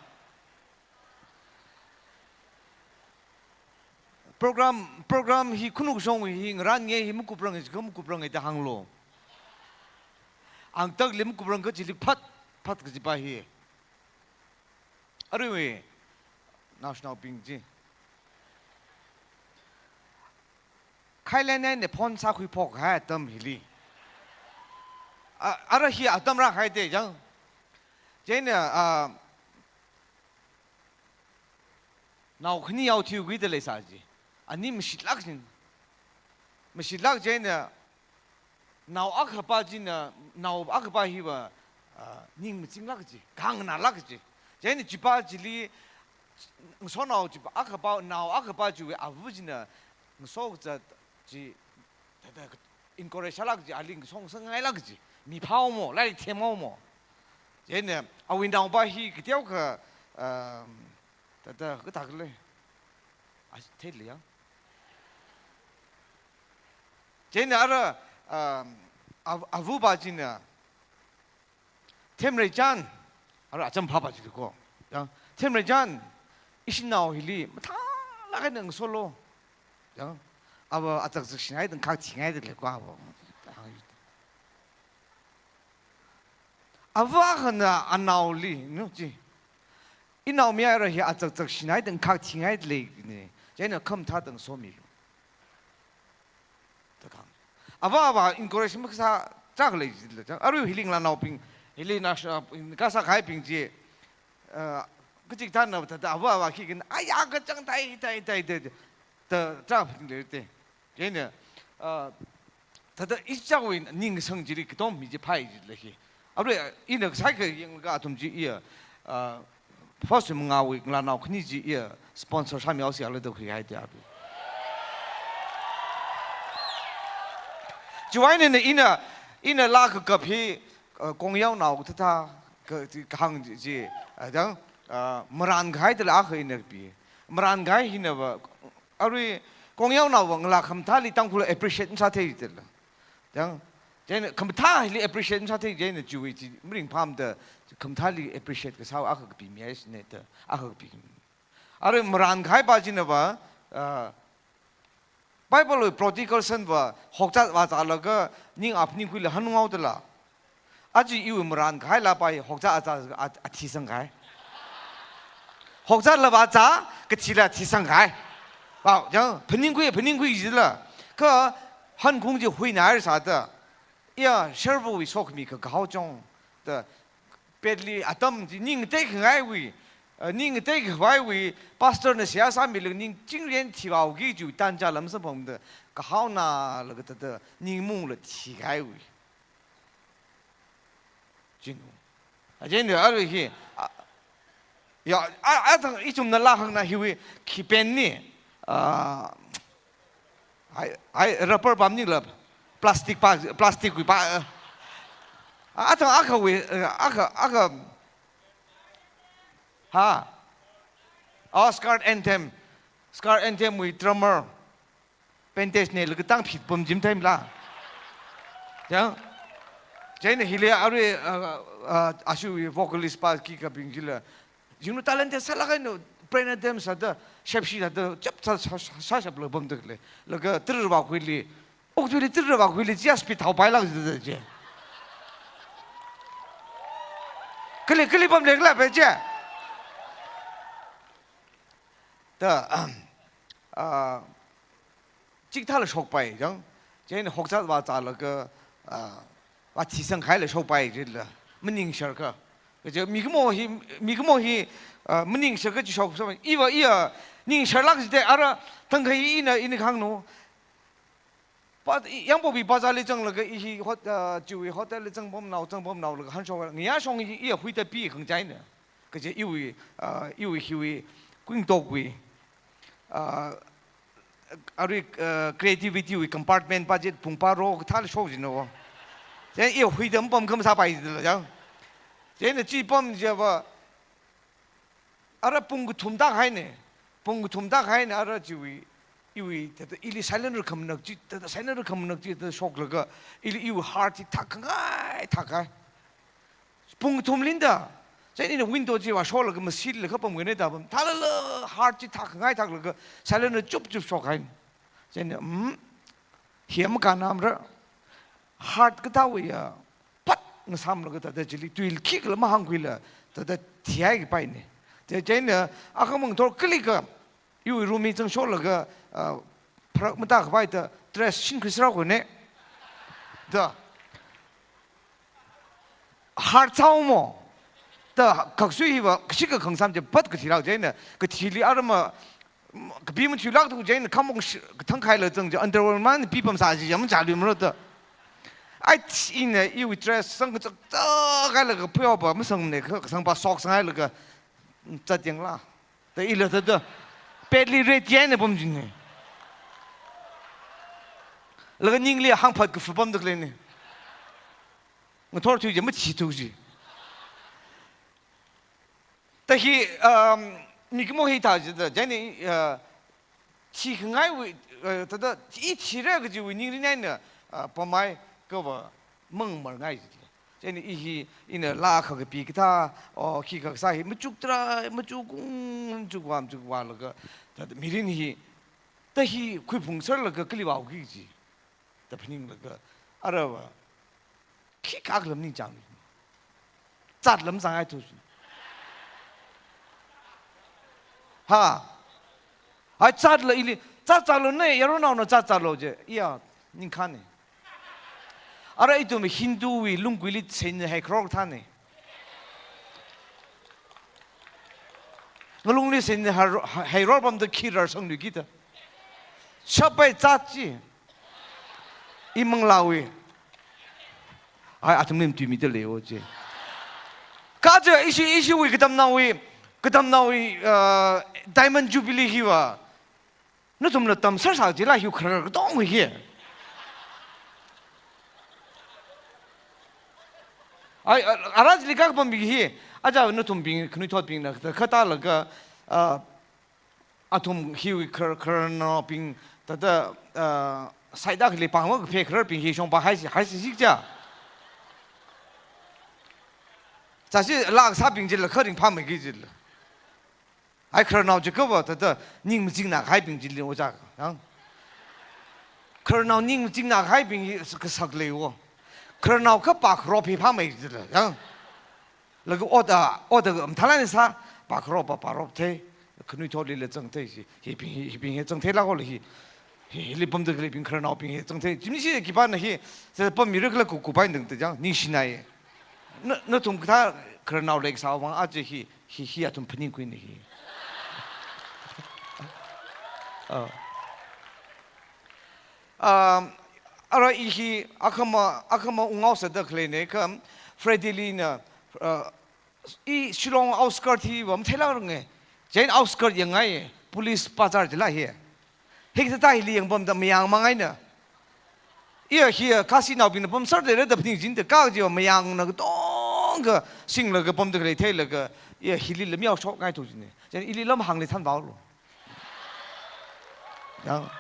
program, program hi khanuk shong hi ngarān nge hi makuprang, hi makuprang da hānglu. Angtakli makuprang kachili phat, phat kajipa hi. Aruiwui, naoshinaobing chi. Khailan eina phone sākhuiphok kahai atam hili. A, ara hi atam rākahai te chang. Chieina, a, nao khani yao thiu gui da leisā chi. Ani mashitlāk jin. Mashitlāk chieina, nao akhapa china, nao akhapa hiva, ah, ning mazinglāk chi, khanganālāk chi. Chieina chipa chili, ngasonao chipa akhapa, nao akhapa chiwui ava china, ngaso kazat chi, thāda encourage sālāk chi, ali ngasong sangngailāk chi, miphao mo, lairik themao mo. Chieina, awui naopa hi kateokha, um, thāda kathak lei. A, thei lei yang. Chieina ara, um, av-, avapa china, Themreichan, ara acham phapa chili ko. Yang, Themreichan, ishi nao hili, mathālāk eina ngasolu. Yang, ava azakzak shinai tangkhak thingai da lei ko ava. Ava akhana anaoli, no, chi. Inao mi ara hi azakzak shinai tangkhak thingai da lei ni. Chieina khamathā tang somilu. Da kahāng. Ava ava encourage makasā chak lei jila chang. Arui hili ngalānaobing, hili national, kasā kahaibing chi, uh, kachikathāna thāda ava ava khi kina, aya kachang thai, thai, thai, thai, thai, da chak phaning lei te. Chieina, uh, thāda ichawui ning kasang chili katom mi chi phai jila hi. Arui, ina kasai kayanglaga athum chi iya, uh, first mangāwui ngalānao khani chi iya sponsor sāmihaosi ala da khuihai te abi. Chiwui eina ina, ina laa kakap hi, uh, kongyaonao kathāthā, ka, kahāng chi, chi, uh, dang, uh, marān kahai dala akha ina kapi. Marān kahai hinava, arui kongyaonaova ngalā khamathāli Tangkhul appreciate masāthei dala. Dang, chieina khamathā hili appreciate masāthei chieina chiwui chi maringphāmada khamathāli appreciate kasā akha kapimihaisine da, akha kapi. Arui marān kahaipa chinava, ah, Bible wui prodigal son va hokzat vāzālaga ning aphaningkhuili hanunghaodala. Aja iwui marān kahai laa pa hi hokzat azā a, athi sangkahai. Hokzatla vāzā, kathila thi sangkahai. Pao, chang, phaningkhui, phaningkhui jila. Kha hankhaung chi huina air sāda. Iya, sharvawui sokhami kakahao chong. Da, petli atam chi ning tekhangaiwui, eh, ning tekhawaiwui, pastor na seihā sāmilaga ning chingrian thihaoki chiwui tanja lam samphangda, kahaonalaga thāda, ningmungla thikahaiwui. Chinu. Ajenda arui hi, a, ya, a, athang ithumna laa hāngna hiwui, khi pen ni, a, ai, ai, rubber pam nila, plastic pa, plastic wui pa, a, athang akhawui, a, akha, akha, ha? Oh, Scarlet Anthem. Scarlet Anthem wui drummer. Bandage neilaga tang phit pam jim time la. Chang. Chieina hili arui, uh, uh, ashiwui vocalist pa khi kaping chila. Jingnu talent te sālāk eina, brain anthem sāda, shapshi sāda, chap sā, sā, sā, sāshapla pamda lei. Laga tirvākhuili, okathuili tirvākhuili, just pi thao pailāk jida je. Kali, kali pam lei kala pe je. Da, ah, chikathāla shokpai, chang. Chieina hokzat vāzālaga, ah, vāthi sangkahaila shokpai jila. Maningshar kha. Kaje mikumo hi, mikumo hi, ah, maningshar kaji shok sa, iva iya ningsharlāk jite, ara thangkhai ina, ina kahāngna. Ba, Yangpokpi bazarli zanglaga i hi hot-, ah, chiwui hotelli zangpamnao, zangpamnaolaga hanshok, ngayā shong hi iya huida pi khangachei na. Kaje iwui, ah, iwui hiwui, kuingtokwui, ah, arui, ah, creativity wui compartment budget pung paro kathāli shok jina wo. Chieina iya huida mapam khamsāpai jila yang. Chieina chi pam chiva, ara pung kathum tākahai na, pung kathum tākahai na, ara chiwui, iwui, thāda ili silent rākhamanak chi, thāda silent rākhamanak chi, thāda shoklaga, ili iwui heart chi thākkhangai, thākkahai. Pung kathum linda, chieina ina window chiva sholaga masi laga pamkhanei da pam, thālala heart chi thākkhangai thāklaga, silent rā chup chup shokhai. Chieina, hmm, hi makānamra, heart kathāwui ya, phat ngasāmlaga thāda chili, tuili khikhala mahāngkhuila, thāda thihai kapai na. Chieina, akhamang thor kalika, iwui room hi zangsholaga, ah, pharak matākapai da, dress shinkhui sāra kone. Da. Heart sao mo. Da, khaksui hiva, kashika khangsam je, phat kathilāk chieina, kathili arama, kapi mathuilāk tu chieina, khamong shi-, kathang khaila zang je, underwear man pi pamsā ji, yam chālui mara da. Ai, ina iwui dress sangkachak chak kailaga phuihaopa, masangmane, ka-, kasangpa socks ngailaga, zatyangla. Da ila thāda, bed li ret yaina pamjin ne. Laga ningli hāngphat kafu pamda khalei ne. Ngathor thui je, mathi thu ji. Da hi, um, mikumo hi thā jida, chieina, uh, thikhangaiwui, uh, thāda, i thira kajiwui ningrin eina, uh, pamai kava mangmar ngai jida. Chieina i hi, ina laa khakapi kathā, o, khikha kasā hi, machuk tharai, machuk ung, machuk vā, machuk vālaga, thāda mirin hi, da hi khuiphungsharlaga kali vāuki ji. Da phaninglaga, arava, khikha khala maningchāng. Zatla mazangai thu. Ha. Hai zatla ili, zat zatlo ne, yaronnaona zat zatlo je. Iya, ningkhane. Ara ithum Hindu wui lungguili seinā hai kharor thane. Ngalungli seinā hai, hai ror pamda khi rarsangluiki da. Shapai zat chi. I manglāwui. Ai, athumli matuimida leiwo chi. Kaja ishi, ishiwui katamnaowui, katamnaowui, uh, Diamond Jubilee hiva. Nathumna tamsār sā jila hiwui kharar katong hi. Ai, a-, ara chili kapam hi. Aja nathumbing, khanuithotbingna, kata, kata laga, uh, athum hiwui khar-, khararnaobing, thāda, ah, side akhali pāngva kaphei khararbing hi shongpa haisi, haisi sikja. Chāsi laa kasābing chila kharing phāmeiki chila. Ai khararnao chiakha va, thāda ning machingna kahaibing chili ojā. Yang. Khararnao ning machingna kahaibing hi kasak leiwo. Khararnao kapā kharop hi phāmei chila. Yang. Laga ot a, ot a, mathālāk eina sā, pā kharop, pā, pā rop thei, khanuithotli le zangthei si, hibing, hi, hibing hi zangthei lākho le hi, hi, hili pamda khaleibing khararnaobing hi zangthei, jimni si khipāna hi, sā pammi rikla ku, kupai dang te jang, ningshinai. Na, nathum kathā khararnao leisā vang aja hi, hi, hi athum phaningkhuina hi. Ah. Um, ara i hi akhama, akhama ungao sāda khaleina kha Freddy li na, uh, i Shillong outskirt hi va matheilākranga. Chieina outskirt yangngai, police bazar jila hi. Hikathā hili yangpamda mayang mangaina. Iya hi Khasinaobingna pamsār dera da phaningchinda kaji va mayangna katongkha singlaga pamda khalei theilaga, iya hili lamyao shokngai thujina. Chieina ili lamhāngli thanvālo. Yang.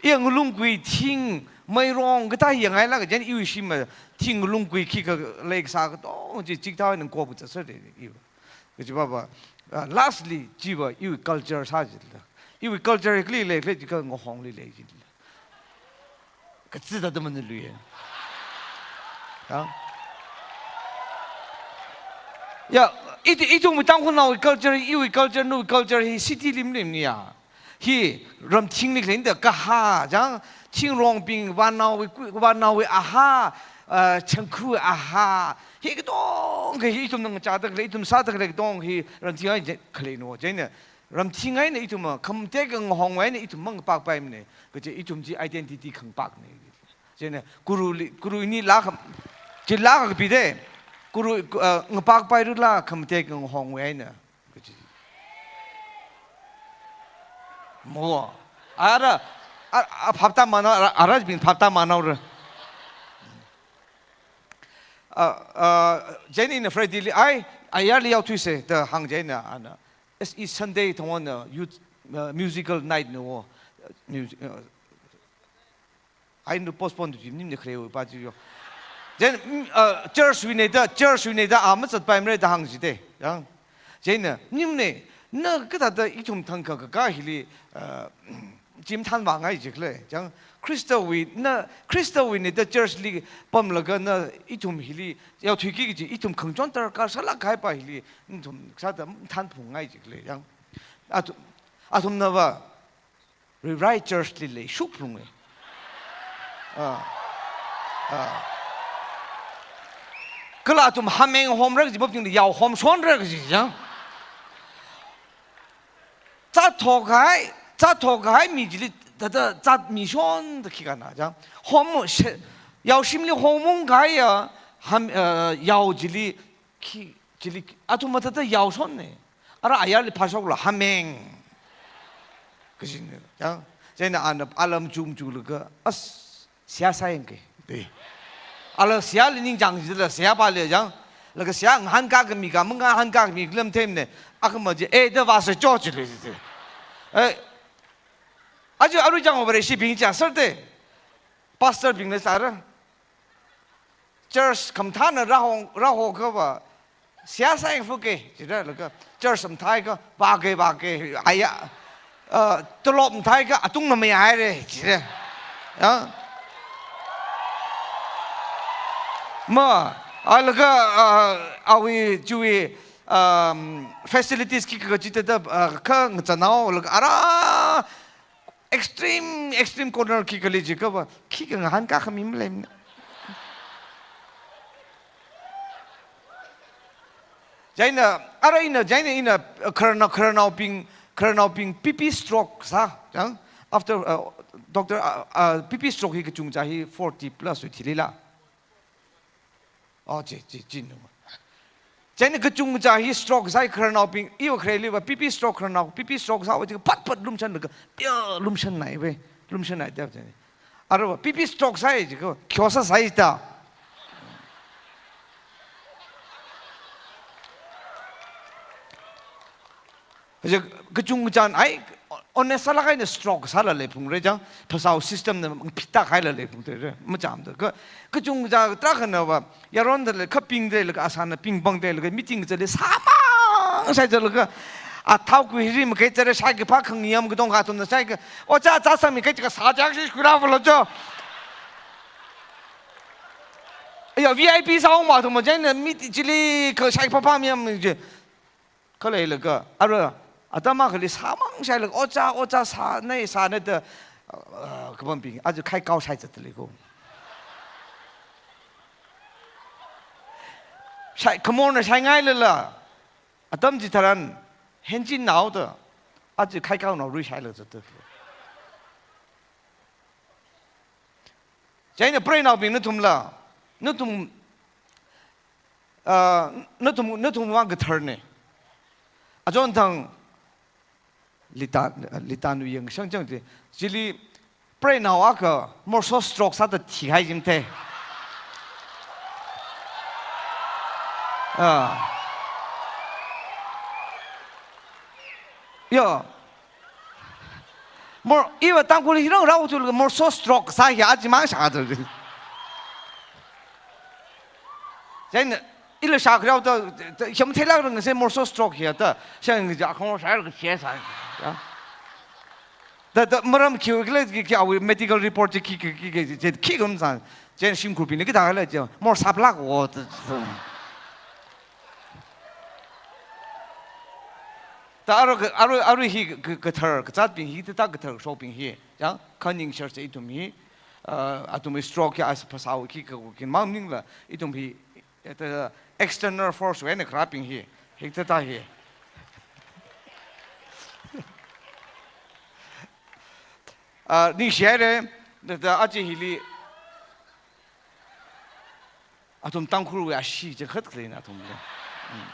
Iya ngalungkui thing, meirong, kathā yangngailāk, chieina iwui shim ma thing ngalungkui khikha leisā katong chi chikthao eina ngakop zatsāra iva. Kajiva va, ah, lastly, chiva iwui culture sā jila. Iwui culture kali lei, kali jiakha ngahongli lei jila. Kazida da manalui. Ya. Ya, i, ithum Tangkhulnaowui culture, iwui culture, nawui culture hi city li maleimanei ya. Hi ramthingli khaleina da kahā, jang, thingrongbing, vānaowui, vānaowui ahā, uh, changkhu ahā, Hi katonga hi ithumna ngachāda khalei, ithum sāda khalei katonga hi ramthingai je-, khaleina. Chieina ramthingaina ithum, khamateka ngahongwui eina ithum mangpakpaimana. Kaje ithum chi identity khangpakna. Chieina Guruli, Guru ini laa kham, chi laa kapi de. Guru, uh, ngapakpairala khamateka ngahongwui eina. Kaji. Mo. Ara, a, a, phapta manao, ara, arabing phapta manaora. A, a, Jenny na Freddy li, ai, ayarli yaothuisa, da hāng Jenny na, ana. S E Sunday thangwon na youth, uh, musical night na wo. Music, uh, Ai nu postpone tu jim nimne kharewui pa chi yo. Then, mm, uh, church wui ne da, church wui ne da, a mazatpaimara da hāngsi de. Yang. Chieina, nimne, na kathāda ithum thangkha kaka hili, uh, chimthan vāngai jikle. Yang, Khristawui, na, Khristawui ne da church li pamlaga na ithum hili, yaothuiki kaji, ithum khangachon darkar sālāk kahai pa hili, ithum sāda thanphungngai jikle. Yang. Athum, athumna va, Ri-, rai church li leishuphalunge. Ah. Ah. Kala athum hameng homra kaji mapting yao homshonra kaji jang. Zathokhai, zathokhai mi chili, thāda, zat mishon da khikana jang. Hom she, yaoshimli homung kaya, ham, eh, yao chili, khi, chili, athum mathāda yaoshonne. Ara ayarli phāshokla hameng. Kajine, ya. Chieina ana alarm chum chulaga, as, seihā sāyangke. De. Ala seihāli ningchāng jila, seihā pāli yang. Laga seihā ngahānkā kami ka, mangahānkā kami kalam themne. Akhama chi, eh, da vāsa cho chile, chile. Eh. Aja arui chang over shi bing cha sir de. Pastor bing le sara. Church khamathāna rāhong, rāhokha va, seihā sāyangfuke, jira laga, church mathāakha, vāke, vāke, aya, uh, tolop mathāakha, atungna mayaire, jira. Ya. Ma, a laga, uh, awui, chiwui, um, facilities khikha chithāda, uh, khangachānao, laga, ara, extreme, extreme corner khikha lei jikha va, khikha ngahānkā khami maleimana. Chieina, ara ina, chieina ina, uh, khararnao, khararnaobing, khararnaobing P P stroke sā, yang, after, uh, doctor, uh, uh, P P stroke hi kachungcha hi forty plus wui thili la. Oh, chi, chi, chi nu. Chieina kachungcha hi stroke sāi khararnaobing, iwui khareli va P P stroke khararnao, P P stroke sāwa chi phat phat lumshanlaga, pia lumshannai ve, lumshannai tep chieina. Ara va P P stroke sāi jikha, khyo sāsai ta. Kaja kachungchan ai, honest sālāk eina stroke sāla leiphungra chang, phasao system na phitā khaila leiphungda re, machamda. Ka, kachungcha tarākhana va, yaronda lei, kha pingda lei, ka asana ping pangda lei, ka meeting zale, sāmang shai zalaga, athao kuihiri makai zale, shai kaphā khangayam katonga athumna shai ka, o cha, cha sāmi kai ka sā chak shi kura valo cho. Ya, V I P sāung ma athumna chieina meet chili ka shai phapha mayam je. Khaleilaga, ara, atam akhali sāmang shailaga, ocha, ocha sānai, sānai da, uh, kapambing, aja khaikao shai zatda lei ko. Shai, khamorna shaingailala, atam chitharan, henjinao da, aja khaikaonao rui shailaga zatda. Chieina preinaobing nathumla, nathum, ah, nathum, nathum vang katharne. Achon thang lita, lita nu yang shang chang de. Chili preinao akha morso stroke sāda thihai jimthe. Ah. Yo. Mor, iva Tangkhul hirang rao tu mor so stroke sā ya chi mang sha tu. Chieina, ila sha rao ta, ta, hiam thela rang se mor so stroke ya ta, shang ja khong sha ka che sa. Ya. Ta, ta, maram khi, khi, khi, khi, awi medical report chi khi, khi, khi, khi, khi, khi, khi, kum san. Chieina shimkhurbing ni khi ta la chi, mor sap lak wo ta. Ta arui, arui, arui hi ka, ka, kathar, kazatbing hi, ta kathar shokbing hi, yang, khaning shar se ithum hi, uh, athum hi stroke ya, as phasao khi, ka, khi, mang ningla, ithum hi, Thāda external force wui eina kharābing hi, hikathā hi. Ah, ningshihaira, thāda aja hili athum Tangkhulwui ashee chikhat khaleina athumli. Mm.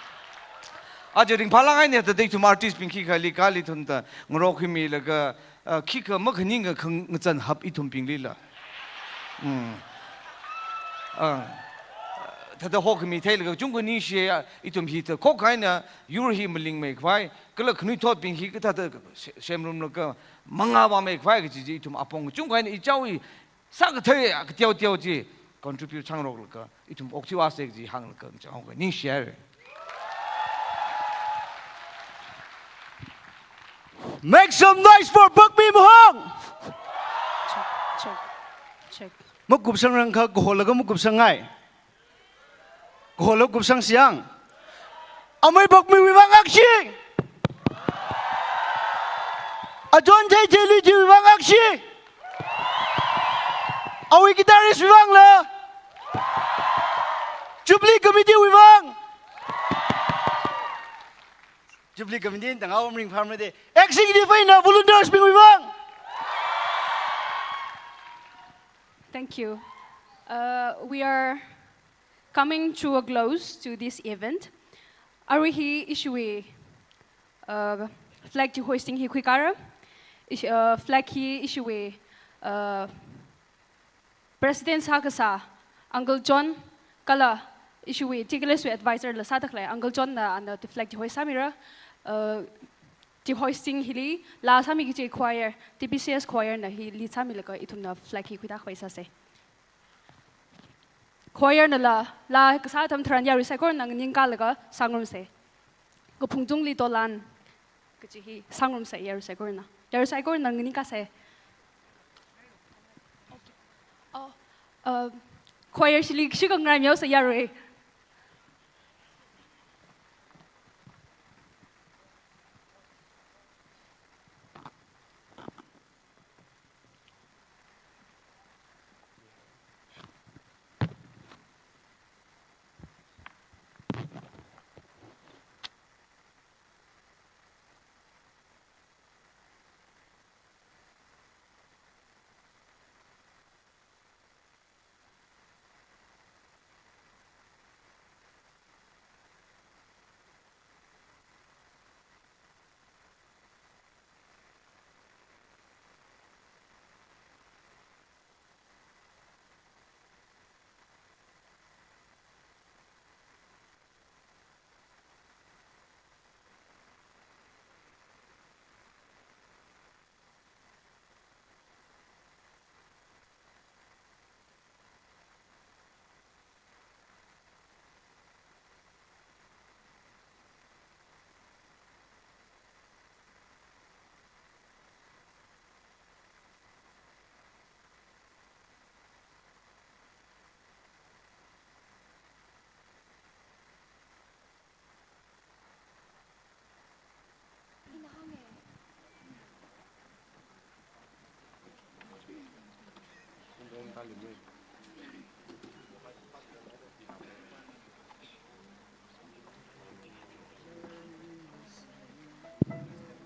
Aja ringphālāk eina thāda ithum artist bing khikha leikali thāda ngarokhuimilaga, ah, khikha makhaning kha khangachān hap ithumbinglila. Mm. Ah. Thāda hokhami theilaga chungkha ningshi, ah, ithum hi thāda khokha eina yur hi malingmeikhavai, kala khanuithotbing hi kathāda se-, semrumlaga mangā vāmeikhavai kaji chi ithum apong chungkha eina ichaowui sākathei kateoteo chi contribute sāngaroklaga ithum okthuiase kaji hānglaga chang hong ningshihaira. Make some noise for Bakmi Mahong! Check, check, check. Makupsangrangkha kaholaga makupsangngai. Kaholaga kupsangsa yang. Amei Bakmiwui vang akshi. Achon Theithei Luithiwui vang akshi. Awui guitarist wui vangla. Jubilee Committee wui vang. Jubilee Committee tangau ringphāmara de. Executive eina volunteers bingwui vang. Thank you. Uh, we are coming to a close to this event. Arui hi ishiwui, uh, flag chi hoisting hi khuikara. Ishi, uh, flag hi ishiwui, uh, President sākasā Uncle John kala ishiwui T K L S wui advisor la sāda khalei Uncle John na ana flag chi hoisāmira. Uh, chi hoisting hili laa sāmi kaji choir, T B C S choir na hi lead sāmilaga ithumna flag hi khuida hoisāsa. Choir nala laa kasā atam tharan yarui saikorana nganingkalaga sāngarumsa. Kaphungchungli tolan kaji hi sāngarumsa yarui saikorana. Yarui saikorana nganingkasa. Oh, uh, choir shili shikha ngaraimeosa yarui.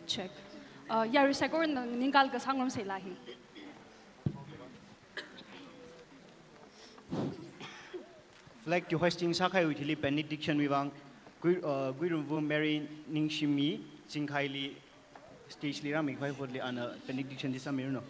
Check. Uh, yarui saikorana nganingkalaga sāngarumsa laa hi. Flag chi hoisting sākahaiwui thili benediction wui vang, Gui-, uh, Guirumvu Mary Ningshimi Chingkhaili stage li rāmikhavai hotli ana benediction chi sāmiranu.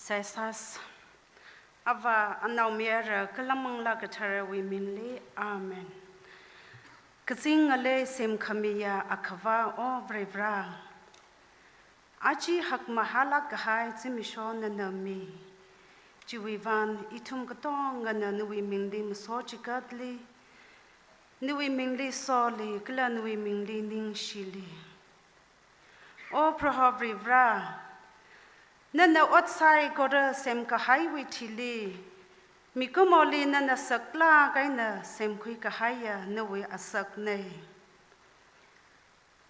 Seisas. Avā, Anaomayara kala Manglā Katharawui mingli. Amen. Kazing ngalei semkhamiya Akhava, O Varivara. Aja hakmahālāk kahai zimiksho nana mi. Chiwui vāng ithum katongana nawui mingli maso chikatli, nawui mingli soli, kala nawui mingli ningshili. O Proho Varivara, nana ot saikora semkahaiwui thili, mikumoli nana saklāk eina semkhui kahaiya nawui asaknei.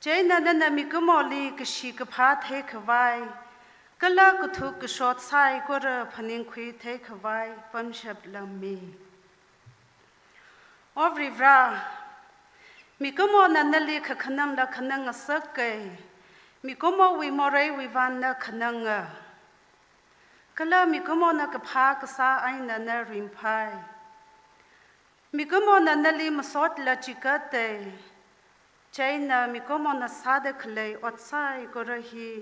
Chieina nana mikumoli kashi kaphā theikhavai, kala kathuk kashot saikora phaningkhui theikhavai pamshapla mi. O Varivara, mikumona nali kakhanangla khanang ngasakkei, mikumowui moreiwui vāng na khananga. Kala mikumona kaphā kasā eina na ringphai. Mikumona nali masotla chikatei, chieina mikumona sāda khalei ot saikora hi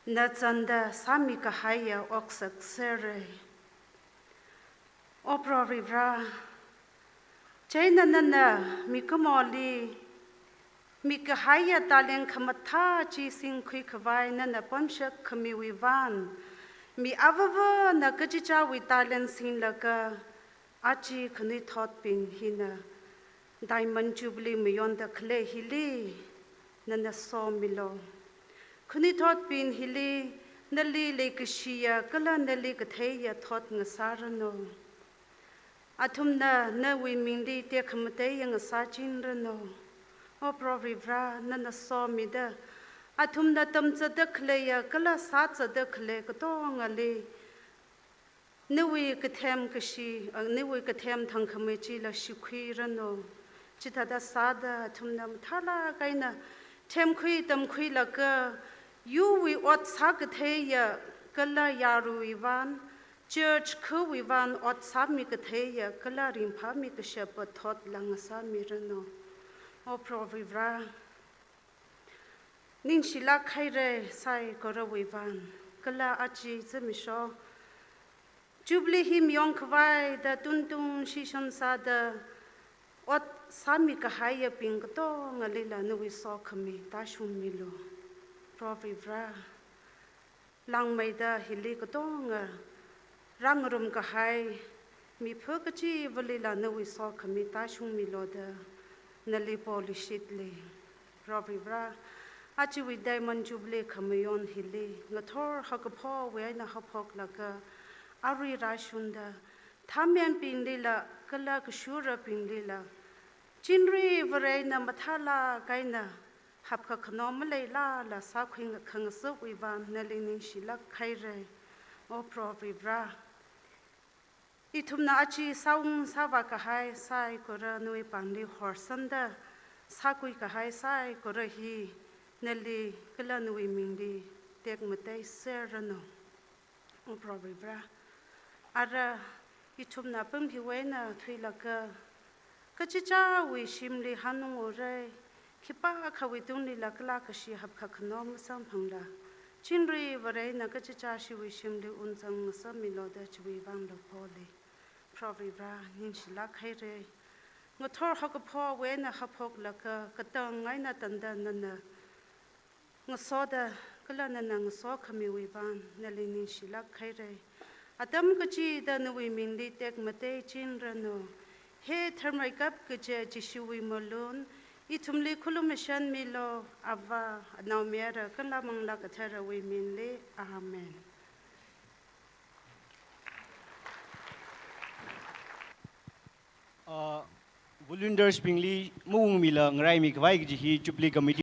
na zangda sāmi kahaiya oksakserei. O Proho Varivara, chieina nana mikumoli mikahaiya talent khamathā chi singkhui khavai nana pamshap khamiwui vāng, mi avāvana kachichāwui talent singlaga, aja khanuithotbing hina Diamond Jubilee mayonda khalei hili nana somilu. Khanuithotbing hili nali leikashiya kala nali katheiya thot ngasāranu. Athumna nawui mingli tekhamateiya ngasāchingranu. O Proho Varivara, nana somida, athumna tamzatda khaleiya kala sāzatda khalei katongali nawui kathem kashi, uh, nawui kathem thangkhamei chila shikhuiranu. Chithāda sāda athumna mathālāk eina themkhui tamkhuilaga, yurwui ot sākatheiya kala yaruiwui vāng, church khawui vāng ot sāmi katheiya kala ringphāmi kashapa thotla ngasāmiranu. O Proho Varivara, ningshilāk hairei saikorawui vāng, kala aja zimiksho Jubilee hi mayong khavai da tungtung shishon sāda ot sāmi kahaiyabing katongalila nawui sokhami tāshungmilu. Proho Varivara, langmeida hili katonga rāngarum kahai mipha kachivalila nawui sokhami tāshungmilu da nali polishitli. Proho Varivara, ajawui Diamond Jubilee khamayon hili ngathor haokaphowui eina haophoklaga arui rāshungda thamenbinglila kala kashurabinglila chingri Varena mathālāk eina hapkakhanao maleilala sākhui nga-, khangasakvai vāng nali ningshilāk hairei. O Proho Varivara, ithumna aja sāung sāvā kahai saikora nawui pāngli horsangda sākhui kahai saikora hi nali kala nawui mingli tekmateiserranu. O Proho Varivara, ara ithumna apam hiwui eina thuilaga kachichāwui shimli hanungurei, khipākhawui tunglila kala kashi hapkakhanao masamphangla chingri Varena kachichā shiwui shimli ungzang ngasakmilu da chiwui vāngla poli. Proho Varivara, ningshilāk hairei. Ngathor haokapho awui eina haophoklaga katang eina tangda nana ngasoda kala nana ngasokhamiwui vāng nali ningshilāk hairei. Atam kachida nawui mingli tekmateichingranu. He tharmeikap kaja Jishuwui malung, ithumli khuilumashanmilu. Avā, Anaomayara kala Manglā Katharawui mingli. Amen. Uh, volunteers bingli maungmila ngaraimi khavai kaji hi Jubilee Committee